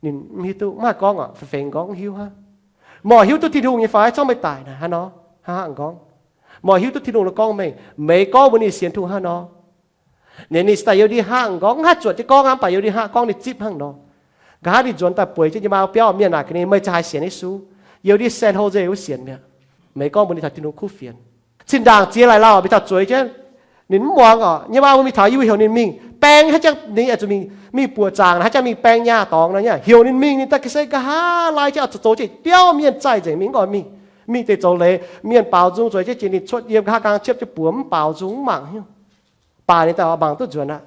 Ninh mv hiuv duqv, mv haih gorngv oc, fei-fengx gorngv mv hiuv hnangv. Meih hiuv duqv Tin-Hungh nyei fai, zorngv meih daic naaic hnangv nor? Hnangv haaix gorngv? Meih hiuv duqv Tin-Hungh nor gorngv mengh, meih gorngv mbuox ninh sienx Tin-Hungh hnangv nor? Ninh, ninh se daaih youh ndie hnangv gorngv, mv haih zuotc jienv gorngv aqv, mv baac youh ndie hnangv gorngv ninh zipv hnangv nor. Nqa'haav ninh nzuonx daaih bueix jienv nyei maa biauv, mienh naaic gaax ninh, meih za'gengh haiz sienx Yesu? Youh ndie San Jose wuov sienx mi'aqv. Meih gorngv mbuox ninh taux Tin-Hungh kuv fienx. Zinh ndaangc ziex laaic lauh mingh taux zueiz jienv, ninh mv muangx oc. Nyei maa mbuo mingh taux, yie mbuo heuc ninh mingh baeng, haaix jangx ninh zuqc mingh, mingh buoqc zaangc, haaix jangx mingh baeng nyaah dorngx nor, heuc ninh mingh, ninh daaih ga'sie nqa'haav lai jienv oix zoux, zoux jienv biauv mienh zaih nzengc mingh, mv oix mingh. Mingh deix zoux leiz, mienh baaux nzung zueiz jienv jiex ninh cuotv yiem nqa'haav nqaang ciepv jienv buoz, mv baaux nzung, mv mangc hnyouv. Baac ninh daaih oix mangc duqv nzuonx aqv.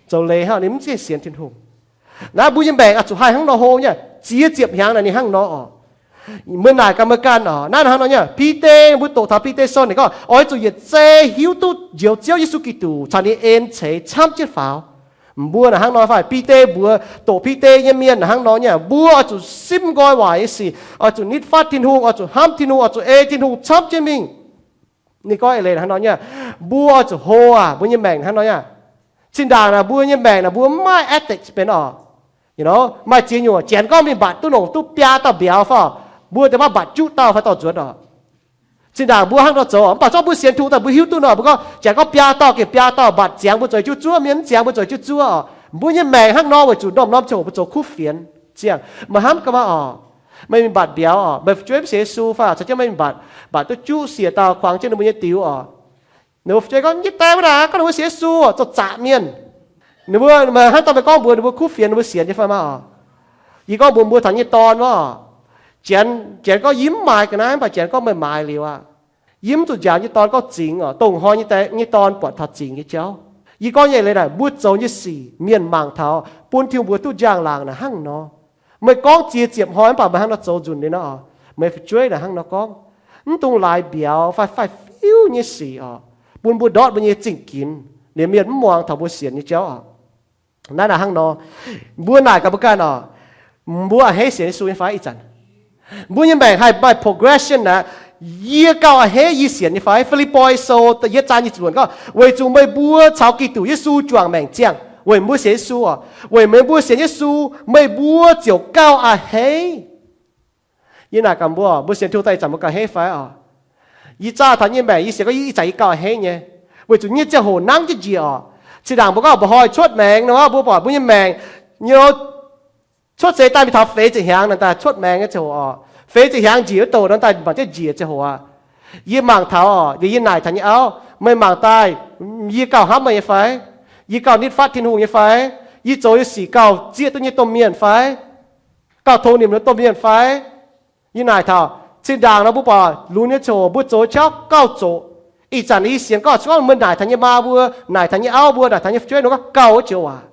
Zoux leiz hnangv ninh mv zieqv sienx Tin-Hungh. Naaiv mbuo nyei maengc oix zuqc haih hnangv nor hlo nyei, ziex ziepc hnyangx naaic ninh hnangv nor oc. Meih naaic gaax meih ganh oc, naaiv hnangv nor nyei. Bide, mbuo doqc taux Bide sou ninh gorngv, oix zuqc yietc zei hiuv duqv Njoux Ziouv Yesu Giduc caux ninh en ceix camv jienv faaux. Mbuo naaic hnangv nor fai? Bide mbuox, doqc Bide nyei mienh naaic hnangv nor nyei, mbuo oix zuqc simv nqoi waaic nyei sic, oix zuqc nitv fatv Tin-Hungh, oix zuqc hnamv Tin-Hungh, oix zuqc ei Tin-Hungh camv jienv mingh. Ninh gorngv eix leiz hnangv nor nyei, mbuo oix zuqc hlo aqv, mbuo nyei maengc hnangv nor nyei. Zinh ndaangc naaic mbuo nyei maengc naaic mbuo mv maaih addict benx oc. Maaih ziex nyungc, janx gorngv mingh mbatc duqv longc duqv biaa dauh mbiauz fai, mbuo deix maiv mbatc juqv dauh fai dorh nzuonx oc. Zinh ndaangc mbuo hnangv nor zoux, mv baac zorqv mbuo sienx Tin-Hungh daaih mbuo hiuv duqv nor, mbuo gorngv janx gorngv biaa dauh gengh biaa dauh, mbatc ziangx mbuo zueiz jienv zuov, mienh mv ziangx mbuo zueiz jienv zuov oc. Mbuo nyei maengc hnangv nor weic zuqc norm-norm ziangh hoc mbuo zoux kuv fienx. Ziangh meih hnamv gaax maah oc. Meih mingh mbatc mbiauz oc, meih fu'jueiv mv sienx Yesu fai, caux jienv meih mingh mbatc, mbatc duqv juqv siec dauh kuangx jienv ninh mbuo nyei diux oc. Ninh mbuo fu'jueiv gorngv, nyei die wuov naaic gorngv ninh mbuo sienx Yesu oc, zoux zaqc mienh. Ninh mbuo, meih hnamv daaih meih gorngv mbuox ninh mbuo kuv fienx, ninh mbuo sienx nyei fai maah oc. Yie gorngv mbuox mbuo taux nyei dorn wuov oc. Janx, janx gorngv yie mv maaiz ga'naaiv, mv baac janx gorngv meih maaiz liuz aqv. Yie mv zuqc njaaux nyei dorn gorngv zingx oc, dongh hnoi nyei die, nyei dorn buatc taux zingx nyei jauv. Yie gorngv nyei leiz naaic, mbuo zoux nyei sic mienh mangc taux bun Tin-Hungh mbuox duqv njang-laangc naaic hnangv nor. Meih gorngv ziex ziepc hnoi mv baac meih hnangv nor zoux nzunc liuz nor oc. Meih fu'jueiv naaic hnangv nor gorngv, mv dungx laaix mbiauz fai faix-fiuv nyei sic oc, bun mbuo ndortv mbuo nyei zingh ginx, liemh mienh mv muangx taux mbuo sienx nyei jauv oc. Naaiv naaic hnangv nor, mbuo naaic gaax mbuo ganh oc, mbuo a'hneiv sienx Yesu nyei fai ih zanc? Mbuo nyei maengc haih maaih progression aqv. Yie gauh a'hneiv yie sienx nyei fai? Fi^lipv^poi Sou da'yietv zaang nyic ziepc luoqc gorngv, weic zuqc meih mbuo caux Giduc Yesu juangc maengc ziangh. Weic mbuo sienx Yesu oc, weic meih mbuo sienx Yesu, meih mbuo ziouc gauh a'hneiv. Yie naaic gaax mbuo, mbuo sienx Tin-Hungh daaih ih zanc mbuo gauh a'hneiv fai oc? Yie zaah taux nyei maengc, yie sienx gorngv ih zanc yie gauh a'hneiv nyei, weic zuqc nyei ziangh hoc nangv jienv njiec oc. Zinh ndaangc mbuo gorngv mbuo hnoi cuotv maengx nor, mbuo buatc mbuo nyei maengc, you know, cuotv seix daaih mingh taux feix ziepc hnyangx nor daaih cuotv maengx nyei ziangh hoc oc. Feix ziepc hnyangx njiec wuov douc nor daaih mangc jienv njiec ziangh hoc aqv. Yie mangc taux oc, liuz yie naaic taux nyei auv, meih mangc daaih, yie gauh hnamv meih nyei fai? Yie gauh nitv fatv Tin-Hungh nyei fai? Yie zoux nyei sic gauh zieqv duqv nyei domh mienh fai? Gauh tongx nimc nyei domh mienh fai? Yie naaic taux, zinh ndaangc nor mbuo buatc lunx nyei ziangh hoc mbuo zoux qaqv gauh zoqc. Ih zanc yie sienx gorngv, se gorngv meih naaic taux nyei maa mbuo, naaic taux nyei auv mbuo, naaic taux nyei fu'jueiv nor gorngv gauh wuov joux waac.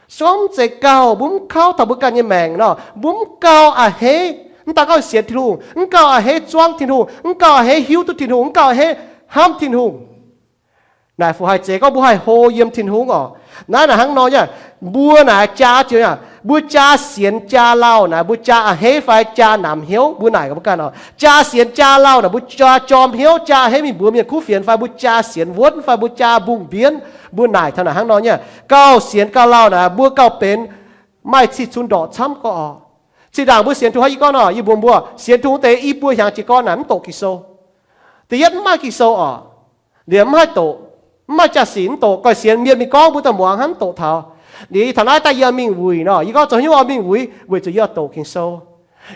Se gorngv mv zeiz gauh, mbuo mv kauv taux mbuo ganh nyei maengc nor, mbuo mv gauh a'hneiv. Mv daan gorngv sienx Tin-Hungh, mv gauh a'hneiv zuangv Tin-Hungh, mv gauh a'hneiv hiuv duqv Tin-Hungh, mv gauh a'hneiv hnamv Tin-Hungh. Naaic fu haiz zeiz gorngv mbuo haih hlo yiem Tin-Hungh oc. Naaiv naaic hnangv nor nyei, mbuo naaic jaa joux aqv, mbuo jaa sienx jaa lauh naaic, mbuo jaa a'hneiv fai jaa namx hnyouv? Mbuo naaic gaax mbuo ganh oc. Jaa sienx jaa lauh naaic, mbuo jaa jorm hnyouv, jaa a'hneiv mingh mbuox mienh kuv fienx fai mbuo jaa sienx wuonv fai mbuo jaa mbungh mbienv? Mbuo naaic taux naaic hnangv nor nyei, gauh sienx gauh lauh naaic, mbuo gauh benx maaih cih cunx ndorqc camv gorqv oc. Zinh ndaangc mbuo sienx Tin-Hungh hnangv yie gorngv nor, yie mbuox mbuo, sienx Tin-Hungh deix i buo hnyangx jiez gorn naaic mv doqc Ging-Sou. Da'yietv mv maaih Ging-Sou oc. Liemh mv haih doqc, mv maaih jaa-sic mv doqc, goiv sienx mienh mingh gorngv mbuo daaih muangx hnangv mv doqc taux. Liuz yie taux naaiv daaih yie oix mingh wuic nor, yie gorngv zoux haaix nyungc oix mingh wuic? Weic zuqc yie oix doqc Ging-Sou.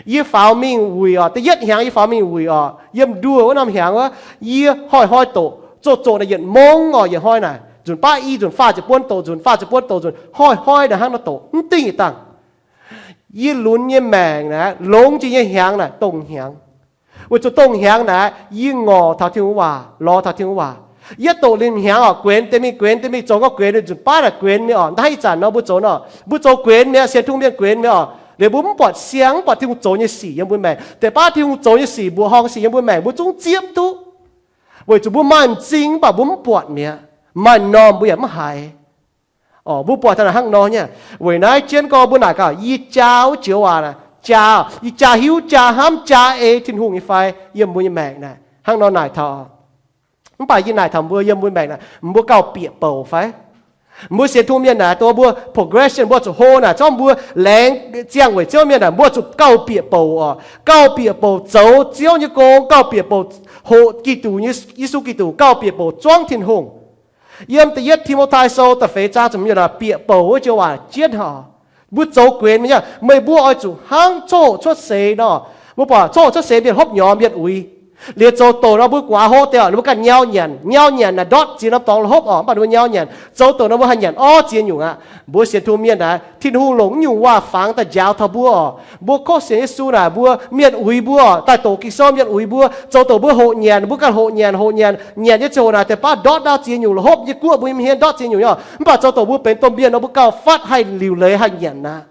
Yie faaux mingh wuic oc, da'yietv hnyangx yie faaux mingh wuic oc, yiem nduoh wuov norm hnyangx wuov, yie hnoi-hnoi doqc, zoqc zoqc naaic yietc mong oc, yietc hnoi naaic, nzunc baav i nzunc faah ziepc buonc doqc, nzunc faah ziepc buonc doqc, nzunc hnoi-hnoi naaic hnangv nor doqc, mv dingh yietc dangh. Yie lunx nyei maengc naaic, longx jiex nyei hnyangx naaic dongh hnyangx. Weic zuqc dongh hnyangx naaic yie ngorc taux Tin-Hungh waac, lorz taux Tin-Hungh waac. Yietv doqc liuz hnyangx oc, guenx deix mingh, guenx deix mingh, zoux gorngv guenx liuz nzunc baav naaic guenx mi'aqv oc. Naaiv ih zanc nor mbuo zoux nor, mbuo zoux guenx mi'aqv, sienx Tin-Hungh mienh guenx mi'aqv oc. Liuz mbuo mv buatc siang, mv buatc Tin-Hungh zoux nyei sic yiem mbuo maengc. Deix baav Tin-Hungh zoux nyei sic mbuoqc horngh sic yiem mbuo maengc, mbuo zungv zieqv mv duqv. Weic zuqc mbuo maaih m'zing mv baac mbuo mv buatc mi'aqv, maaih norm mbuo yaac mv haiz. Oc, mbuo buatc taux naaic hnangv nor nyei. Weic naaiv jienv gorngv mbuo naaic gaax, yie jaa wuov joux waac naaic, jaa, yie jaa hiuv, jaa hnamv, jaa ei Tin-Hungh nyei fai yiem mbuo nyei maengc naaic? Hnangv nor naaic taux. Mv baac yie naaic taux mbuo yiem mbuo maengc naaic, mbuo gauh bieqc bouc fai? Mbuo sienx Tin-Hungh mienh naaic, dongh mbuo progression mbuo zuqc hlo naaic, zorqv mbuo laengz ziangh weic Ziouv mienh naaic, mbuo zuqc gauh bieqc bouc oc. Gauh bieqc bouc zoux Ziouv nyei gong, gauh bieqc bouc hoqc Giduc, Yesu Giduc, gauh bieqc bouc zuangv Tin-Hungh. Yiem da'yietv Ti^mo^tai Sou da'feix zaang ziepc hmz yiemc naaic, bieqc bouc wuov joux waac jienv oc. Mbuo zoux guenx mienh nyei, meih mbuo oix zuqc hnangv coqv hoqc cuotv seix nor. Mbuo buatc coqv hoqc cuotv seix mienh hopv nyorx mienh uix. Liuz zoux doqc nor mbuo gu'nguaaz hlo deix oc, ninh mbuo ganh nyau nyanc. Nyau nyanc naaic ndortv ziex norm dorngx la'hopv oc, mv baac ninh mbuo nyau nyanc. Zoux doqc nor mbuo haih nyanc orv ziex nyungc aqv. Mbuo sienx Tin-Hungh mienh naaic, Tin-Hungh longc naaiv nyungc waac-fangx daaih njaaux taux mbuo oc. Mbuo kov sienx Yesu naaic, mbuo, mienh uix mbuo oc, daaih doqc Ging-Sou mienh uix mbuo. Zoux doqc mbuo hoqc nyanc, mbuo ganh hoqc nyanc, hoqc nyanc, nyanc nyei ziangh hoc naaic, deix baav ndortv ndaauv ziex nyungc la'hopv nyei guoqv, mbuo nyei hmien ndortv ziex nyungc nyei oc. Mv baac zoux doqc mbuo benx domh mienh nor, mbuo gauh fatv haih liuc leiz haih nyanc aqv.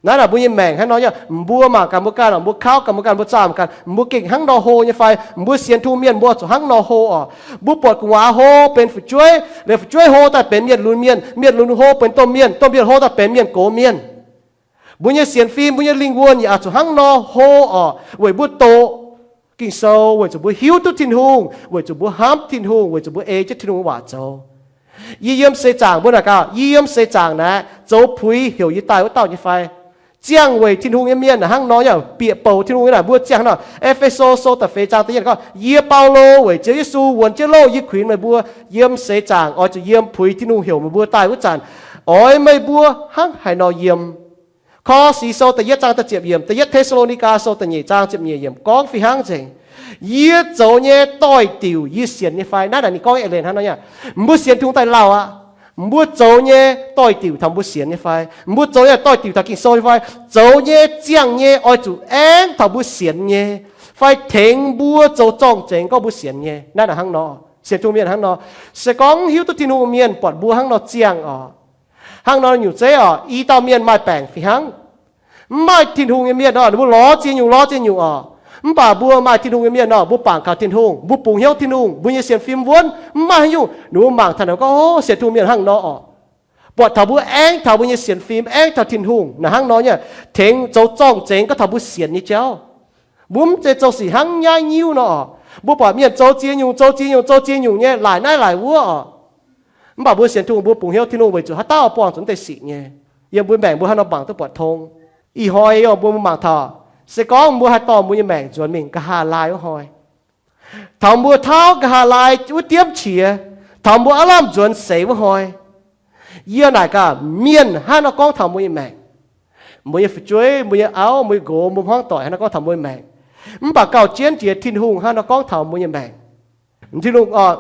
Naaiv naaic mbuo nyei maengc hnangv nor nyei, mbuo mangc gaax mbuo ganh oc, mbuo kauv gaax mbuo ganh, mbuo zaah mbuo ganh, mbuo gengh hnangv nor hlo nyei fai? Mbuo sienx Tin-Hungh mienh mbuo zuqc hnangv nor hlo oc. Mbuo buatc gu'nguaaz hlo benx fu'jueiv, liuz fu'jueiv hlo daaih benx mienh lunx mienh, mienh lunx hlo benx domh mienh, domh mienh hlo daaih benx mienh gox mienh. Mbuo nyei sienx fim, mbuo nyei lingh wuonh yaac zuqc hnangv nor hlo oc, weic mbuo doqc Ging-Sou, weic zuqc mbuo hiuv duqv Tin-Hungh, weic zuqc mbuo hnamv Tin-Hungh, weic zuqc mbuo ei jienv Tin-Hungh waac zoux. Yie yiem seix zaangc, mbuo naaic gaax, yie yiem seix zaangc naaic zoux puix heuc yie daaih wuov dauh nyei fai? Ziangh weic Tin-Hungh nyei mienh naaic hnangv nor nyei, bieqc bouc Tin-Hungh nyei naaic, mbuo ziangh hnangv nor. E^fe^so Sou da'feix zaang da'yietv gorngv, yie, Baulo, weic Ziouv Yesu wuonx jienv loh, yie kuinx meih mbuo yiem seix zaangc oix zuqc yiem puix Tin-Hungh heuc meih mbuo daaih wuov zanc, oix meih mbuo hnangv haaix nor yiem. Kor Sii Sou da'yietv zaang da'ziepc yiemc, da'yietv Te^saa^lo^ni^gaa Sou da'nyeic zaang ziepc nyeic yiemc gorngv fih hnangv nzengc, yie zoux nyei doix-diuc yie sienx nyei fai? Naaiv naaic ninh gorngv eix leiz hnangv nor nyei, mbuo sienx Tin-Hungh daaih lauh aqv. Mbuo zoux nyei doix-diuc taux mbuo sienx nyei fai? Mbuo zoux nyei doix-diuc taux Ging-Sou nyei fai? Zoux nyei ziangh nyei oix zuqc aengv taux mbuo sienx nyei, fai tengx mbuo zoux zorng-zengx gorngv mbuo sienx nyei. Naaiv naaic hnangv nor, sienx Tin-Hungh mienh hnangv nor. Se gorngv hiuv duqv Tin-Hungh mienh buatc mbuo hnangv nor ziangh oc. Hnangv nor nyungc zeiv oc, i dauh mienh maaih baengc fih hnangv. Mv maaih Tin-Hungh nyei mienh nor, ninh mbuo lorz ziex nyungc lorz ziex nyungc oc. Mv baac mbuo maaih Tin-Hungh nyei mienh nor, mbuo bangc kaux Tin-Hungh, mbuo bungx hnyouv Tin-Hungh, mbuo nyei sienx fim wuonv, mv maaih haaix nyungc. Ninh mbuo mangc taux naaic gorngv, o, sienx Tin-Hungh mienh hnangv nor oc. Buatc taux mbuo aengv taux mbuo nyei sienx fim, aengv taux Tin-Hungh naaic hnangv nor nyei, tengx zoux zorng-zengx gorngv taux mbuo sienx nyei jauv. Mbuo mv zeiz zoux sic hnangv nyaiv nyiuv nor oc. Mbuo buatc mienh zoux ziex nyungc, zoux ziex nyungc, zoux ziex nyungc nyei, laaic naaiv laaic wuov oc. Mv baac mbuo sienx Tungh, mbuo bungx hnyouv Tin-Hungh weic zuqc haaix dauh buangh zuqc mv deix sic nyei. Yiem mbuo maengc mbuo haaix nor mangc duqv buatc tong. Ih hnoi mbuo mangc taux, se gorngv mbuo haih dorh mbuo nyei maengc nzuonx mingh nqa'haav laai wuov hnoi, taux mbuo tauv nqa'haav laai wuov diemv qiex, taux mbuo aav lamh nzuonx seix wuov hnoi, yie naaic gaax mienh haaix nor gorngv taux mbuo nyei maengc, mbuo nyei fu'jueiv, mbuo nyei auv, mbuo nyei nqox, mbuo hmuangv doic haaix nor gorngv taux mbuo nyei maengc, mv baac gauh jienv jiex Tin-Hungh haaix nor gorngv taux mbuo nyei maengc. Tin-Hungh,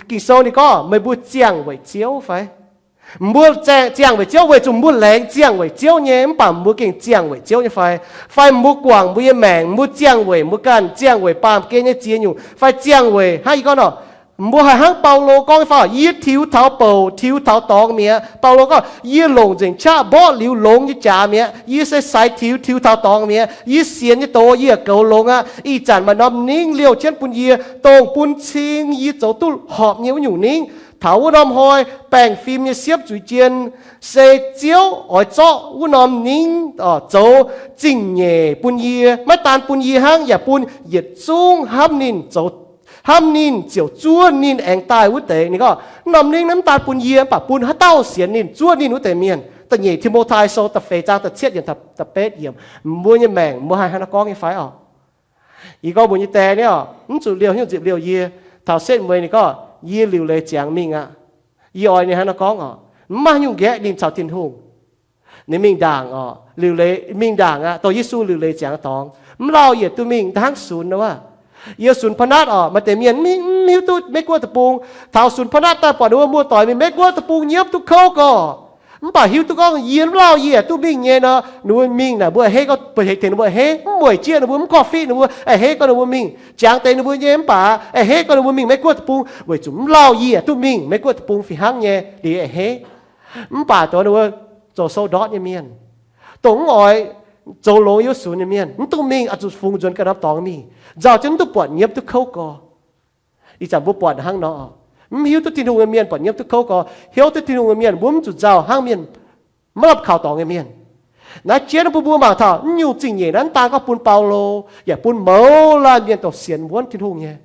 Ging-Sou ninh gorngv, meih mbuo ziangh weic Ziouv fai? Mbuo ziangh weic Ziouv weic zuqc mbuo laengz ziangh weic Ziouv nyei, mv baac mbuo gengh ziangh weic Ziouv nyei fai? Fai mbuo guangc mbuo nyei maengc, mbuo ziangh weic mbuo ganh, ziangh weic baamh gen nyei ziex nyungc fai ziangh weic hnangv yie gorngv nor, mbuo haih hnangv Baulo gorngv nyei fai? Yie tiux taux bouc, tiux taux dorngx mi'aqv. Baulo gorngv, yie longc nzengc qaqv mborqv liuz longx nyei jaax mi'aqv. Yie se sai tiux, tiux taux dorngx mi'aqv. Yie sienx nyei doz yie yaac goux longx aqv. Ih zanc maaih norm ningv liouh jienv bun yie, dongh bun cing yie zoux duqv horpc nyei wuov nyungc ningv. Taux wuov norm hnoi baengh fim nyei siepv zuiz jien, se Ziouv oix zorqv wuov norm ningv zoux zingh nyeic bun yie, maiv daan bun yie hnangv, yaac bun yietc zungv hnamv ninh zoux, hnamv ninh ziouc zuov ninh aengx daaih wuov deix. Ninh gorngv, wuov norm ningv naaiv mv daan bun yie, mv baac bun haaix dauh sienx ninh, zuov ninh wuov deix mienh. Da'nyeic Ti^mo^tai Sou da'feix zaang da'cietv yiemc, da'betv yiemc. Mbuo nyei maengc mbuo haih hnangv naaiv gorngv nyei fai oc? Yie gorngv mbuo nyei die nyei oc, mv zuqc liouh hnyouv nzipc liouh yie. Taux setv mueiz ninh gorngv, yie liuc leiz ziangx mingh aqv. Yie oix ninh hnangv naaiv gorngv oc, mv maaih haaix nyungc nqaeqv ninh caux Tin-Hungh. Ninh mingh ndaangc oc, liuc leiz mingh ndaangc aqv, dongh Yesu liuc leiz ziangx dorngx, mv lauh yie duqv mingh, hnangv sunx wuov. Yie sunx pa'natv oc, maaih deix mienh mv hiuv duqv Meiv Guoqv deic-bung. Taux sunx pa'natv daaih buatc ninh mbuo muoz-doic mingh Meiv Guoqv deic-bung nyiemv duqv kouv gorx, mv baac hiuv duqv gorngv yie mv lauh yie duqv mingh nyei nor, ninh mbuo mingh naaic mbuo a'hneiv gorngv, mbuo a'hneiv tengx ninh mbuo a'hneiv, mv mueic jieqv ninh mbuo, mv korv-fiqv ninh mbuo, a'hneiv gorngv ninh mbuo mingh jangx deix ninh mbuo nyei, mv baac a'hneiv gorngv ninh mbuo mingh Meiv Guoqv deic-bung, weic zuqc mv lauh yie duqv mingh Meiv Guoqv deic-bung fih hnangv nyei liuz a'hneiv. Mv baac dongh ninh mbuo zoux sou ndortv nyei mienh, dongh mv oix zoux longx yiem sunx nyei mienh, mv duqv mingh, oix zuqc fungx nzuonx ganh norm dorngx mingh, nzauh jienv mv duqv buatc nyiemv duqv kouv gorx. Ih zanc mbuo buatc hnangv nor, mv hiuv duqv Tin-Hungh nyei mienh buatc nyiemv duqv kouv gorx. Hiuv duqv Tin-Hungh nyei mienh mbuo mv zuqc nzauh hnangv mienh maiv lamh kaux dorngx nyei mienh. Naaiv jienv bun mbuo mangc taux naaiv nyungc zingh nyeic naaiv mv daan gorngv bun Baulo, yaac bun mouz laanh mienh dongh sienx wuonv Tin-Hungh nyei.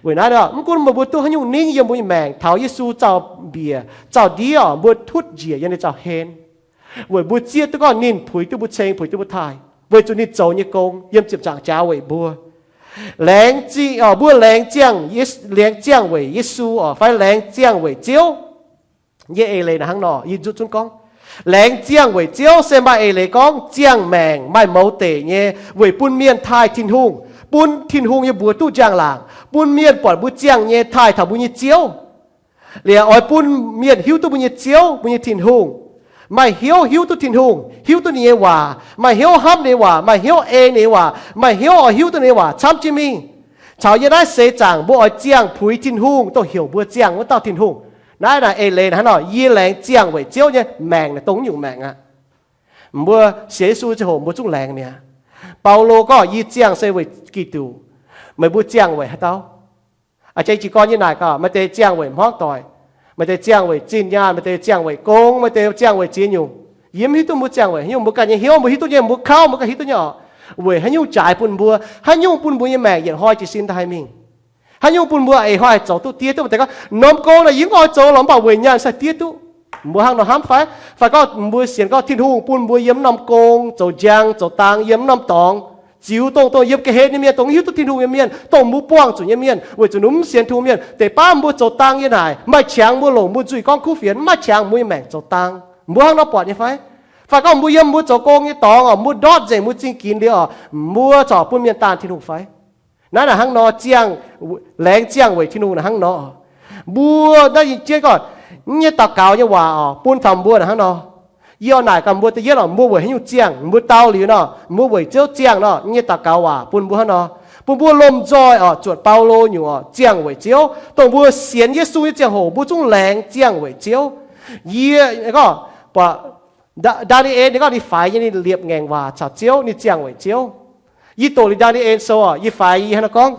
Weic naaiv mv gunv meih mbuo duqv haaix nyungc ningv yiem mbuo nyei maengc, taux Yesu zaux mbiec zaux ndiev oc, mbuo tutv njiec yiem ninh zaux hlen, weic mbuo zieqv duqv gorngv ninh puix duqv mbuo ceng, puix duqv mbuo taaih, weic zuqc ninh zoux nyei gong yiem ziepc nzaangc jaax weic mbuo. Laengz zingh, mbuo laengz ziangh, laengz ziangh weic Yesu oc, fai laengz ziangh weic Ziouv. Yie eix leiz naaic hnangv nor, yie nzuqc zunv gorngv, laengz ziangh weic Ziouv se maaih eix leiz gorngv ziangh maengc maaih mouz deic nyei, weic bun mienh taaih Tin-Hungh, bun Tin-Hungh nyei mbuox duqv njang-laangc, bun mienh buatc mbuo ziangh nyei taaih taux mbuo nyei Ziouv. Liuz oix bun mienh hiuv duqv mbuo nyei Ziouv, mbuo nyei Tin-Hungh. Maaih hnyouv hiuv duqv Tin-Hungh, hiuv duqv ninh nyei waac, maaih hnyouv hnamv ninh nyei waac, maaih hnyouv ei ninh nyei waac, maaih hnyouv oix hiuv duqv ninh nyei waac camv jienv mingh. Caux yie naaiv seix zaangc mbuo oix ziangh puix Tin-Hungh, dongh heuc mbuo ziangh wuov dauh Tin-Hungh. Naaiv naaic eix leiz hnangv nor, yie laengz ziangh weic Ziouv nyei maengc naaic dongh nyungc maengc aqv. Mbuo sienx Yesu ziangh hoc mbuo zungv laengz mi'aqv. Baulo gorngv, yie ziangh se weic Giduc. Meih mbuo ziangh weic haaix dauh? A'jang jiez gorn yie naaic gaax, maaih deix ziangh weic hmuangv doic, maaih deix ziangh weic zinh nyaanh, maaih deix ziangh weic gong, maaih deix ziangh weic ziex nyungc. Yie mv hiuv duqv mbuo ziangh weic haaix nyungc, mbuo ganh nyei hnyouv mbuo hiuv duqv nyei, mbuo kouv mbuo ganh hiuv duqv nyei oc. Weic haaix nyungc jaaix bun mbuo, haaix nyungc bun mbuo nyei maengc yietc hnoi jiez sin daaih haih mingh, haaix nyungc bun mbuo eix hnoi haih zoux duqv diev duqv. Maaih deix gorngv, norm gong naaic yie mv oix zoux lorqc, mv baac weic nyaanh sai diev duqv. Mbuo hnangv nor hnamv fai? Fai gorngv mbuo sienx gorngv Tin-Hungh bun mbuo yiem norm gong zoux njang zoux dang, yiem norm dorngx ziux dongh, dongh yiem ga'hlen nyei mienh, dongh mv hiuv duqv Tin-Hungh nyei mienh, dongh mbuo buangh zuqc nyei mienh, weic zuqc ninh mv sienx Tin-Hungh mienh, deix baav mbuo zoux dang yie naaic, maaih qangx mbuo longc mbuo nzuih gorngv kuv fienx, mv maaih qangx mbuo nyei maengc zoux dang. Mbuo hnangv nor buatc nyei fai? Fai gorngv mbuo yiem mbuo zoux gong nyei dorngx oc, mbuo ndortv nzengc mbuo zingh ginx liuz oc, mbuo corc bun mienh daanh Tin-Hungh fai? Naaiv naaic hnangv nor ziangh, laengz ziangh weic Tin-Hungh naaic hnangv nor. Mbuo naaiv jienv gorngv, nyei daux gaux nyei waac oc, bun taux mbuo naaic hnangv nor. Yie oix naaic gaax mbuo da'yietv oc, mbuo weic haaix nyungc ziangh? Mbuo dau liuz nor, mbuo weic Ziouv ziangh nor, nyei daux gaux waac bun mbuo hnangv nor. Bun mbuo lomh nzoih oc, zuotc Baulo nyungc oc, ziangh weic Ziouv. Dongh mbuo sienx Yesu nyei ziangh hoc mbuo zungv laengz ziangh weic Ziouv. Yie gorngv, buatc Ndaa^ni^en ninh gorngv ninh faix nyei, ninh liepc ngaengc waac caux Ziouv, ninh ziangh weic Ziouv. Yie doqc liuz Ndaa^ni^en Sou oc, yie faix, yie hnangv nor gorngv,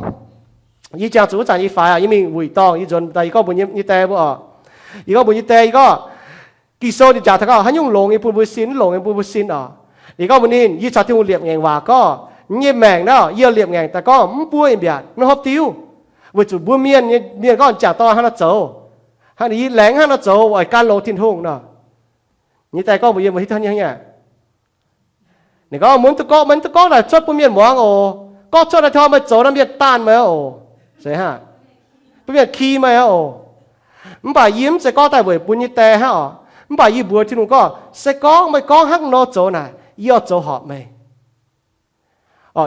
yie jangx zuqc wuov zanc yie faix oc, yie mingh wuic dorngh, yie nzuonx daaih, yie gorngv mbuox nyei die mbuo oc, yie gorngv mbuox nyei die, yie gorngv, Ging-Sou ninh jangx taux gorngv haaix nyungc longx nyei bun mbuo sin, mv longx nyei bun mbuo sin oc. Yie gorngv mbuox ninh, yie caux Tin-Hungh liepc ngaengc waac gorngv, Yie nyei maengc naaiv, yie liepc ngaengc daaih gorngv mv buo yie mbiaatc, mv hopv diuv. Weic zuqc mbuo mienh, mienh gorngv jangc dorn hnangv nor zoux, hnangv yie laengz hnangv nor zoux oix gan longx Tin-Hungh nor. Yie daaih gorngv mbuox yie, mbuo hiuv duqv hnangv nyei aqv. Ninh gorngv, mbuo mv duqv gorngv, maiv duqv gorngv naaic cuotv bun mienh muangx oc. Gorngv cuotv naaiv taux meih zoux naaiv mienh daanh meih oc. Zeiz hnangv, bun mienh ki meih oc. Mv baac yie mv zeiz gorngv daaih weic bun yie die hnangv oc. Mv baac yie mbuox Tin-Hungh gorngv, se gorngv meih gorngv hnangv nor zoux naaic, yie oix zoux horpc meih.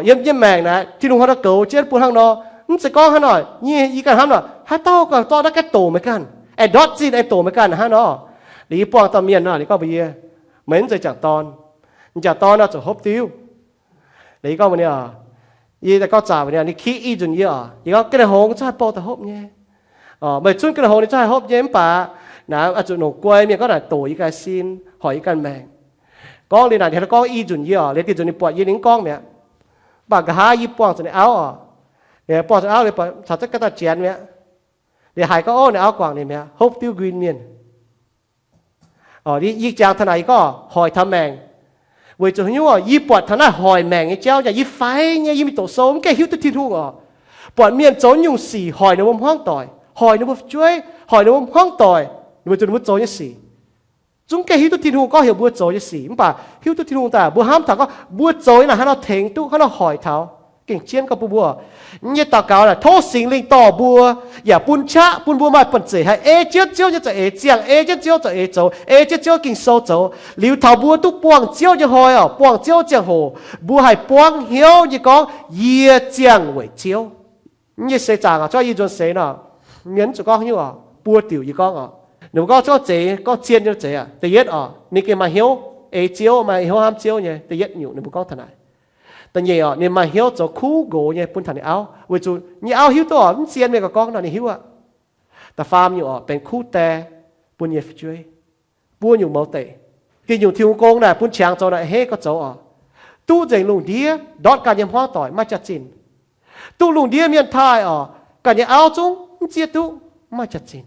Yiem yie maengc naaic, Tin-Hungh hnangv nor goux jienv bun hnangv nor. Mv zeiz gorngv hnangv nor, yie ganh hnamv nor, haaix dauh ganh zorqv naaiv gaengh doqc meih ganh, aengx ndortv zinh aengx doqc meih ganh hnangv nor. Liuz yie buangh dauh mienh nor, ninh gorngv mbuox yie, meih mv zeiz jangc dorn. M'jangc dorn nor zuqc hopv diuv. Liuz yie gorngv mbuox ninh, yie daaih gorngv zaqc mbuox ninh, ninh ki i nzunc yie oc. Yie gorngv ga'naaiv hngongx zungv haih bou daaih hopv nyei. Meih zunv ga'naaiv hngongx ninh zungv haih hopv nyei, mv baac naaiv oix zuqc longc guai mienh gorngv naaic doqc yie ganh sin, hoic yie ganh maengc. Gorngv liuz naaic ninh gorngv i nzunc yie oc. Liuz deix nzunc ninh buatc yie ninh mv gorngv mi'aqv. Mv baac nqa'haav yie buangh zuqc ninh auv oc. Ninh buangh zuqc auv liuz buatc caux zengv ga'daaih janx mi'aqv. Liuz haiz gorngv, ov, ninh auv guangc ninh mi'aqv, hopv diuv nquin mienh. Yie jangx taux naaic yie gorngv hoic taux maengc. Weic zuqc haaix nyungc, yie buatc taux naaiv hoic maengc nyei jauv yaac yie faix nyei, yie mingh doqc sou mv gaengh hiuv duqv Tin-Hungh oc. Buatc mienh zoux nyungc sic hoic ninh mbuo hmuangv doic, hoic ninh mbuo fu'jueiv, hoic ninh mbuo hmuangv doic, weic zuqc ninh mbuo zoux nyei sic zungv gaengh hiuv duqv Tin-Hungh gorngv heuc mbuo zoux nyei sic. Mv baac hiuv duqv Tin-Hungh daaih, mbuo hnamv taux gorngv mbuo zoux nyei naaic hnangv nor tengx duqv, hnangv nor hoic taux, gengh jienv gorngv bun mbuo. Yie nyei daux gaux naaic tov Singx Lingh dorh mbuo, yaac bun qaqv bun mbuo maaih banh zeic haih ei jienv Ziouv nyei za'eix ziangh, ei jienv Ziouv za'eix zoux, ei jienv Ziouv Ging-Sou zoux. Liuz taux mbuo duqv buangh Ziouv nyei hnoi oc, buangh Ziouv ziangh hoc, mbuo haih buangv hnyouv nyei gorngv, yie ziangh weic Ziouv. Yie seix zaangc oc, zorqv yie nzuonx seix nor, mienh mv zuqc gorngv haaix nyungc oc, buo diuc yie gorngv oc. Ninh mbuo gorngv zungv zeiz, gorngv zien nyei zeiz aqv. Da'yietv oc, ninh gengh maaih hnyouv ei Ziouv, maaih hnyouv hnamv Ziouv nyei. Da'yietv nyungc ninh mbuo gorngv taux naaic. Da'nyeic oc, ninh maaih hnyouv zoux kuv nqox nyei bun taux ninh auv, weic zuqc nyei auv hiuv duqv oc, mv zien mienh gorngv nor ninh hiuv aqv. Da'faam nyungc oc, benx kuv die bun nyei fu'jueiv. Buo nyungc mouz deic. Diuh nyungc Tin-Hungh gong naaic bun qangx zoux naaic a'hneiv gorx zoux oc. Duqv nzengc lungh ndiev ndortv ganh nyei hmuangv doic maiv jaax-zinh. Duqv lungh ndiev mienh taaih oc, ganh nyei auv zungv mv zieqv duqv, maiv jaax-zinh.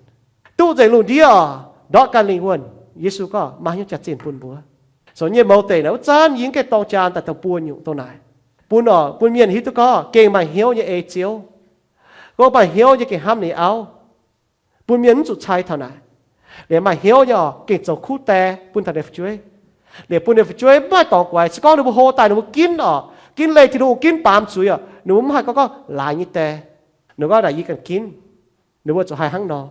Duqv nzengc lungh ndiev oc, ndortv ganh lingh wuonh. Yesu gorngv maaih hnyouv jaax-zinh bun mbuo. Sou nyei mouz deic naaic wuov zanc yie mv gaengh dorng jaan daaih dongh buo nyungc dongh naaic. Bun oc, bun mienh hiuv duqv gorngv gengh maaih hnyouv nyei ei Ziouv. Gorngv maaih hnyouv nyei gengh hnamv ninh auv. Bun mienh mv zuqc cai taux naaic. Liemh maaih hnyouv nyei oc, gengh zoux kuv die bun taux ninh fu'jueiv. Liemh bun ninh fu'jueiv mv maaih dorngx guaix, se gorngv ninh mbuo hlo daaih ninh mbuo ginv oc, ginv leih Tin-Hungh, ginv baamz zuiz oc, ninh mbuo mv haih gorngv gorngv laaix nyei die. Ninh gorngv naaic yie ganh ginv. Ninh mbuo zuqc haih hnangv nor.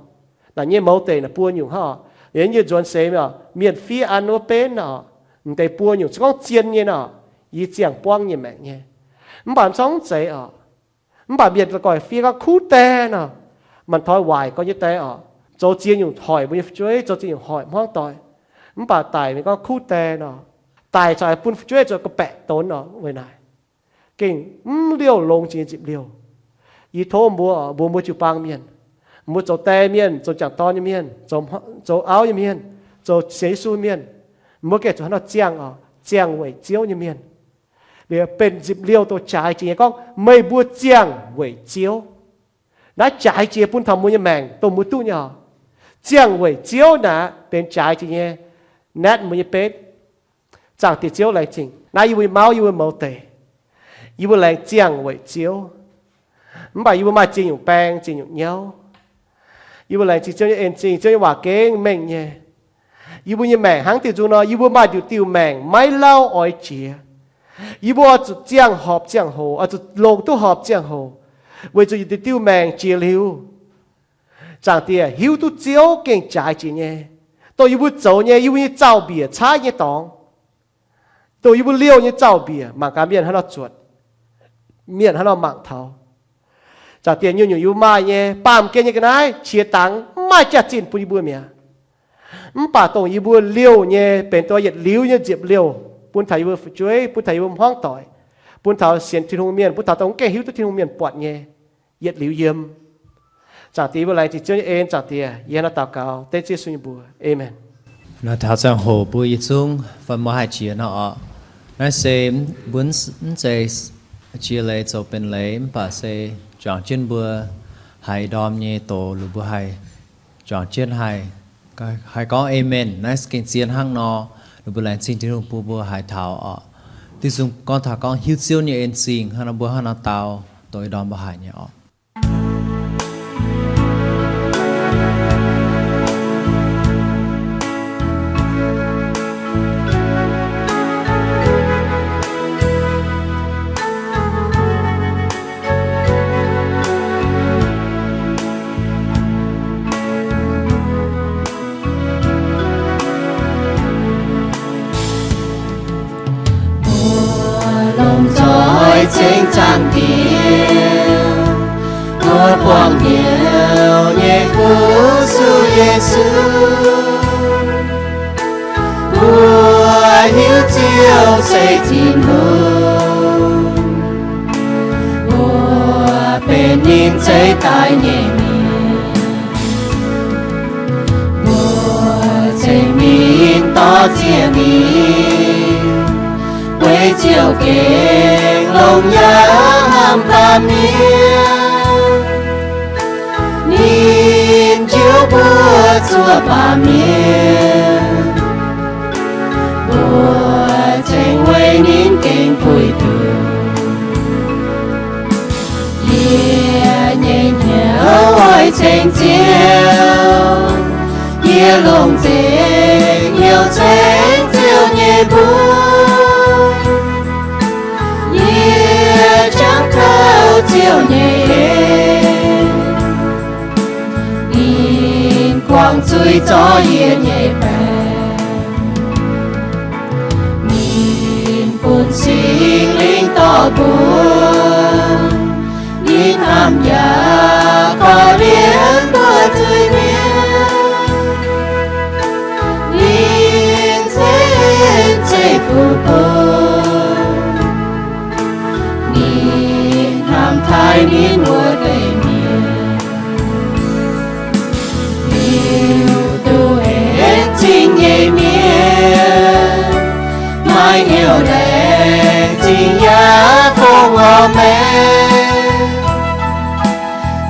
Naaic nyei mouz deic naaic buo nyungc hnangv oc. Liuz yie nzuonx seix oc, mienh fiev an wuov benv oc, m'deix buo nyungc se gorngv zien nyei nor, yie ziangh buangv nyei maengc nyei. Mv baac mv zorngv mv zeiz oc. Mv baac mienh la'guaih fiev gorngv kuv die nor, manc toi waaic gorx nyei die oc, zoux ziex nyungc hoic mbuo nyei fu'jueiv, zoux ziex nyungc hoic hmuangv doic. Mv baac daic mienh gorngv kuv die nor, daic corc bun fu'jueiv zuqc ga'baeqc donx oc. Weic naaic gengh mv liouh longx jiex nyei nzipc liouh. Yie tov mbuo oc, mbuox mbuo jiu-baang mienh, mbuo zoux die mienh, zoux jangc dorn nyei mienh, zoux auv nyei mienh, zoux sienx Yesu mienh, mbuo gengh zuqc hnangv nor ziangh oc, ziangh weic Ziouv nyei mienh. Liuz benx nzipc liouh dongh jaaix jiex nyei gorngv meih mbuo ziangh weic Ziouv. Naaiv jaaix jiex bun taux mbuo nyei maengc dongh mbuo duqv nyei oc. Ziangh weic Ziouv naaic benx jaaix jiex nyei naetv mbuo nyei betv. Zaangc Diex Ziouv laengz zingh. Naaiv yie mbuo nyei mauv, yie mbuo mouz deic, yie mbuo laengz ziangh weic Ziouv. Mv baac yie mbuo maaih ziex nyungc baeng, ziex nyungc nyauv. Yie mbuo laengz zingh Ziouv nyei en zingh, Ziouv nyei waac gengh mengh nyei. Yie mbuo nyei maengc hnangv diuh nzung nor, yie mbuo maaih nduqc diuh maengc maiv lauh oix jiex. Yie mbuo oix zuqc ziangh horpc ziangh hoc, oix zuqc longc duqv horpc ziangh hoc, weic zuqc yietc diuh diuh maengc jiex liuz, Zaangc Diex hiuv duqv Ziouv gengh jaaix jiex nyei. Dongh yie mbuo zoux nyei, yie mbuo nyei zaux-mbiec caaiv nyei dorngx, dongh yie mbuo liouh nyei zaux-mbiec mangc gaax mienh hnangv nor zuotc, mienh hnangv nor mangc taux. Zaangc Diex nyungc-nyungc yie mbuo maaih nyei, baamh gen nyei ga'naaiv qiex dangx mv maaih jaax-zinh bun yie mbuo mi'aqv. Mv baac dongh yie mbuo liouh nyei benx dongh yietc liuz nyei nziepc liouh, bun taux yie mbuo fu'jueiv, bun taux yie mbuo hmuangv doic, bun taux sienx Tin-Hungh mienh, bun taux dongh mv gaengh hiuv duqv Tin-Hungh mienh buatc nyei, yietc liuz yiem. Zaangc Diex, yie mbuo laengz zingh Ziouv nyei en. Zaangc Diex, yie hnangv nor daux gaux dengv Ziouv Yesu nyei mbuox. Aamen. Nor taux ziangh hoc mbuo yietc zungv fai mbuo haih jiex nor oc. Naaiv se mbuo mv zeiz jiex leiz zoux benx leiz, mv baac se juangc jienv mbuo haiz ndorm nyei doz, ninh mbuo haih juangc jienv haih, haih gorngv aamen. Naaiv gengh zien hnangv nor, ninh mbuo laengz zingh Tin-Hungh bun mbuo haiz taux oc. Diuh nzung gorngv taux gorngv hiuv Ziouv nyei en zingh hnangv nor, mbuo hnangv nor dau, dongh ih ndorm mbuo haiz nyei oc. Mbuo longc zoih ceng zaangc Diex, mbuo buangh hnyouv nyei fu-sux Yesu. Mbuo hiuv Ziouv se Tin-Hungh, mbuo benx ninh zeiv daaih nyei mienh. Mbuo ceng ninh dorh ziec ninh, weic Ziouv gengh longc yaac hnamv baamh mienh. Ninh njiu mbuo zuov baamh mienh, mbuo ceng weic ninh gengh puix nduqc. Yie nyei hnyouv oix ceng Ziouv, yie longc nzengc hnyouv ceng Ziouv nyei mbuox. Yie jangx kouv Ziouv nyei en, ninh guangc zuiz zorc yie nyei baengc. Ninh bun Singx Lingh dorh mbuo, ninh hnamv yaac korv-lienh mbuo zuiz-mienh. Ninh ceix en ceix fuqv bun, ninh hnamv taaih ninh wuov deix mienh. Liuz duqv en zingh nyei mienh, maaih hnyouv laengz zingh yaac fongc orn maengc,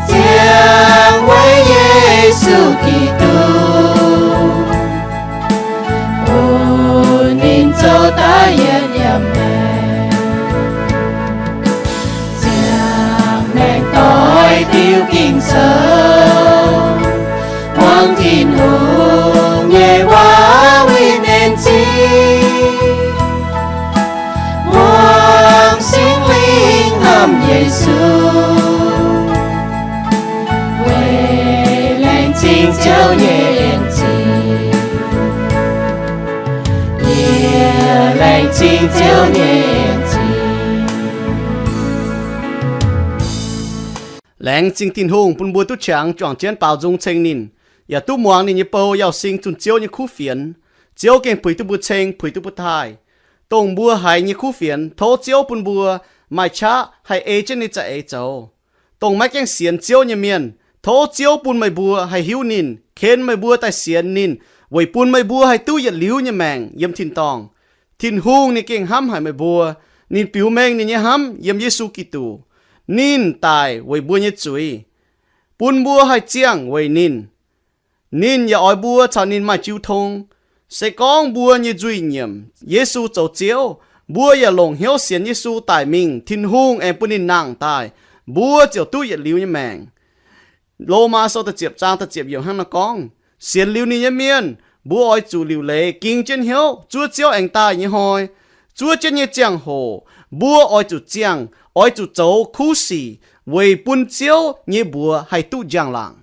ziangh weic Yesu Giduc, bun ninh zoux daaih yietc yiem maengc. Ziangh maengc doix diuc Ging-Sou, muangx Tin-Hungh nyei waac winh en zingh, muangx Singx Lingh hnamv Yesu, weic laengz zingh Ziouv nyei en zingh. Yie laengz zingh Ziouv nyei en zingh. Laengz zingh Tin-Hungh bun mbuo duqv qangx juangc jienv baaux nzung ceng ninh, yaac duqv muangx ninh nyei bou yauz sing zunh Ziouv nyei kuv fienx. Ziouv gengh puix duqv mbuo ceng, puix duqv mbuo taaih. Dongh mbuo haiz nyei kuv fienx, tov Ziouv bun mbuo maaih qaqv haih ei jienv ninh za'eix zoux. Dongh maiv gaengh sienx Ziouv nyei mienh, tov Ziouv bun meih mbuo haih hiuv ninh, ken meih mbuo daaih sienx ninh, weic bun meih mbuo haih duqv yietc liuz nyei maengc yiem tin-dorngh. Tin-Hungh ninh gengh hnamv haic meih mbuo. Ninh biux mengh ninh nyei hnamv yiem Yesu Giduc. Ninh daic weic mbuo nyei zuiz, bun mbuo haih ziangh weic ninh. Ninh yaac oix mbuo caux ninh maaih jiu tong. Se gorngv mbuo nyei nzuih nyiemc Yesu zoux Ziouv, mbuo yaac longc hnyouv sienx Yesu daic mingh, Tin-Hungh aengx bun ninh nangh daaih, mbuo ziouc duqv yietc liuz nyei maengc. Lomaa Sou da'ziepc zaang da'ziepc yiemc hnangv naaiv gorngv, sienx liuz ninh nyei mienh, mbuo oix zuqc liuc leiz ging jienv hnyouv zuov Ziouv aengx daaih nyei hnoi. Zuov jienv nyei ziangh hoc mbuo oix zuqc ziangh, oix zuqc zoux kuv sic weic bun Ziouv nyei mbuox haih duqv njang-laangc.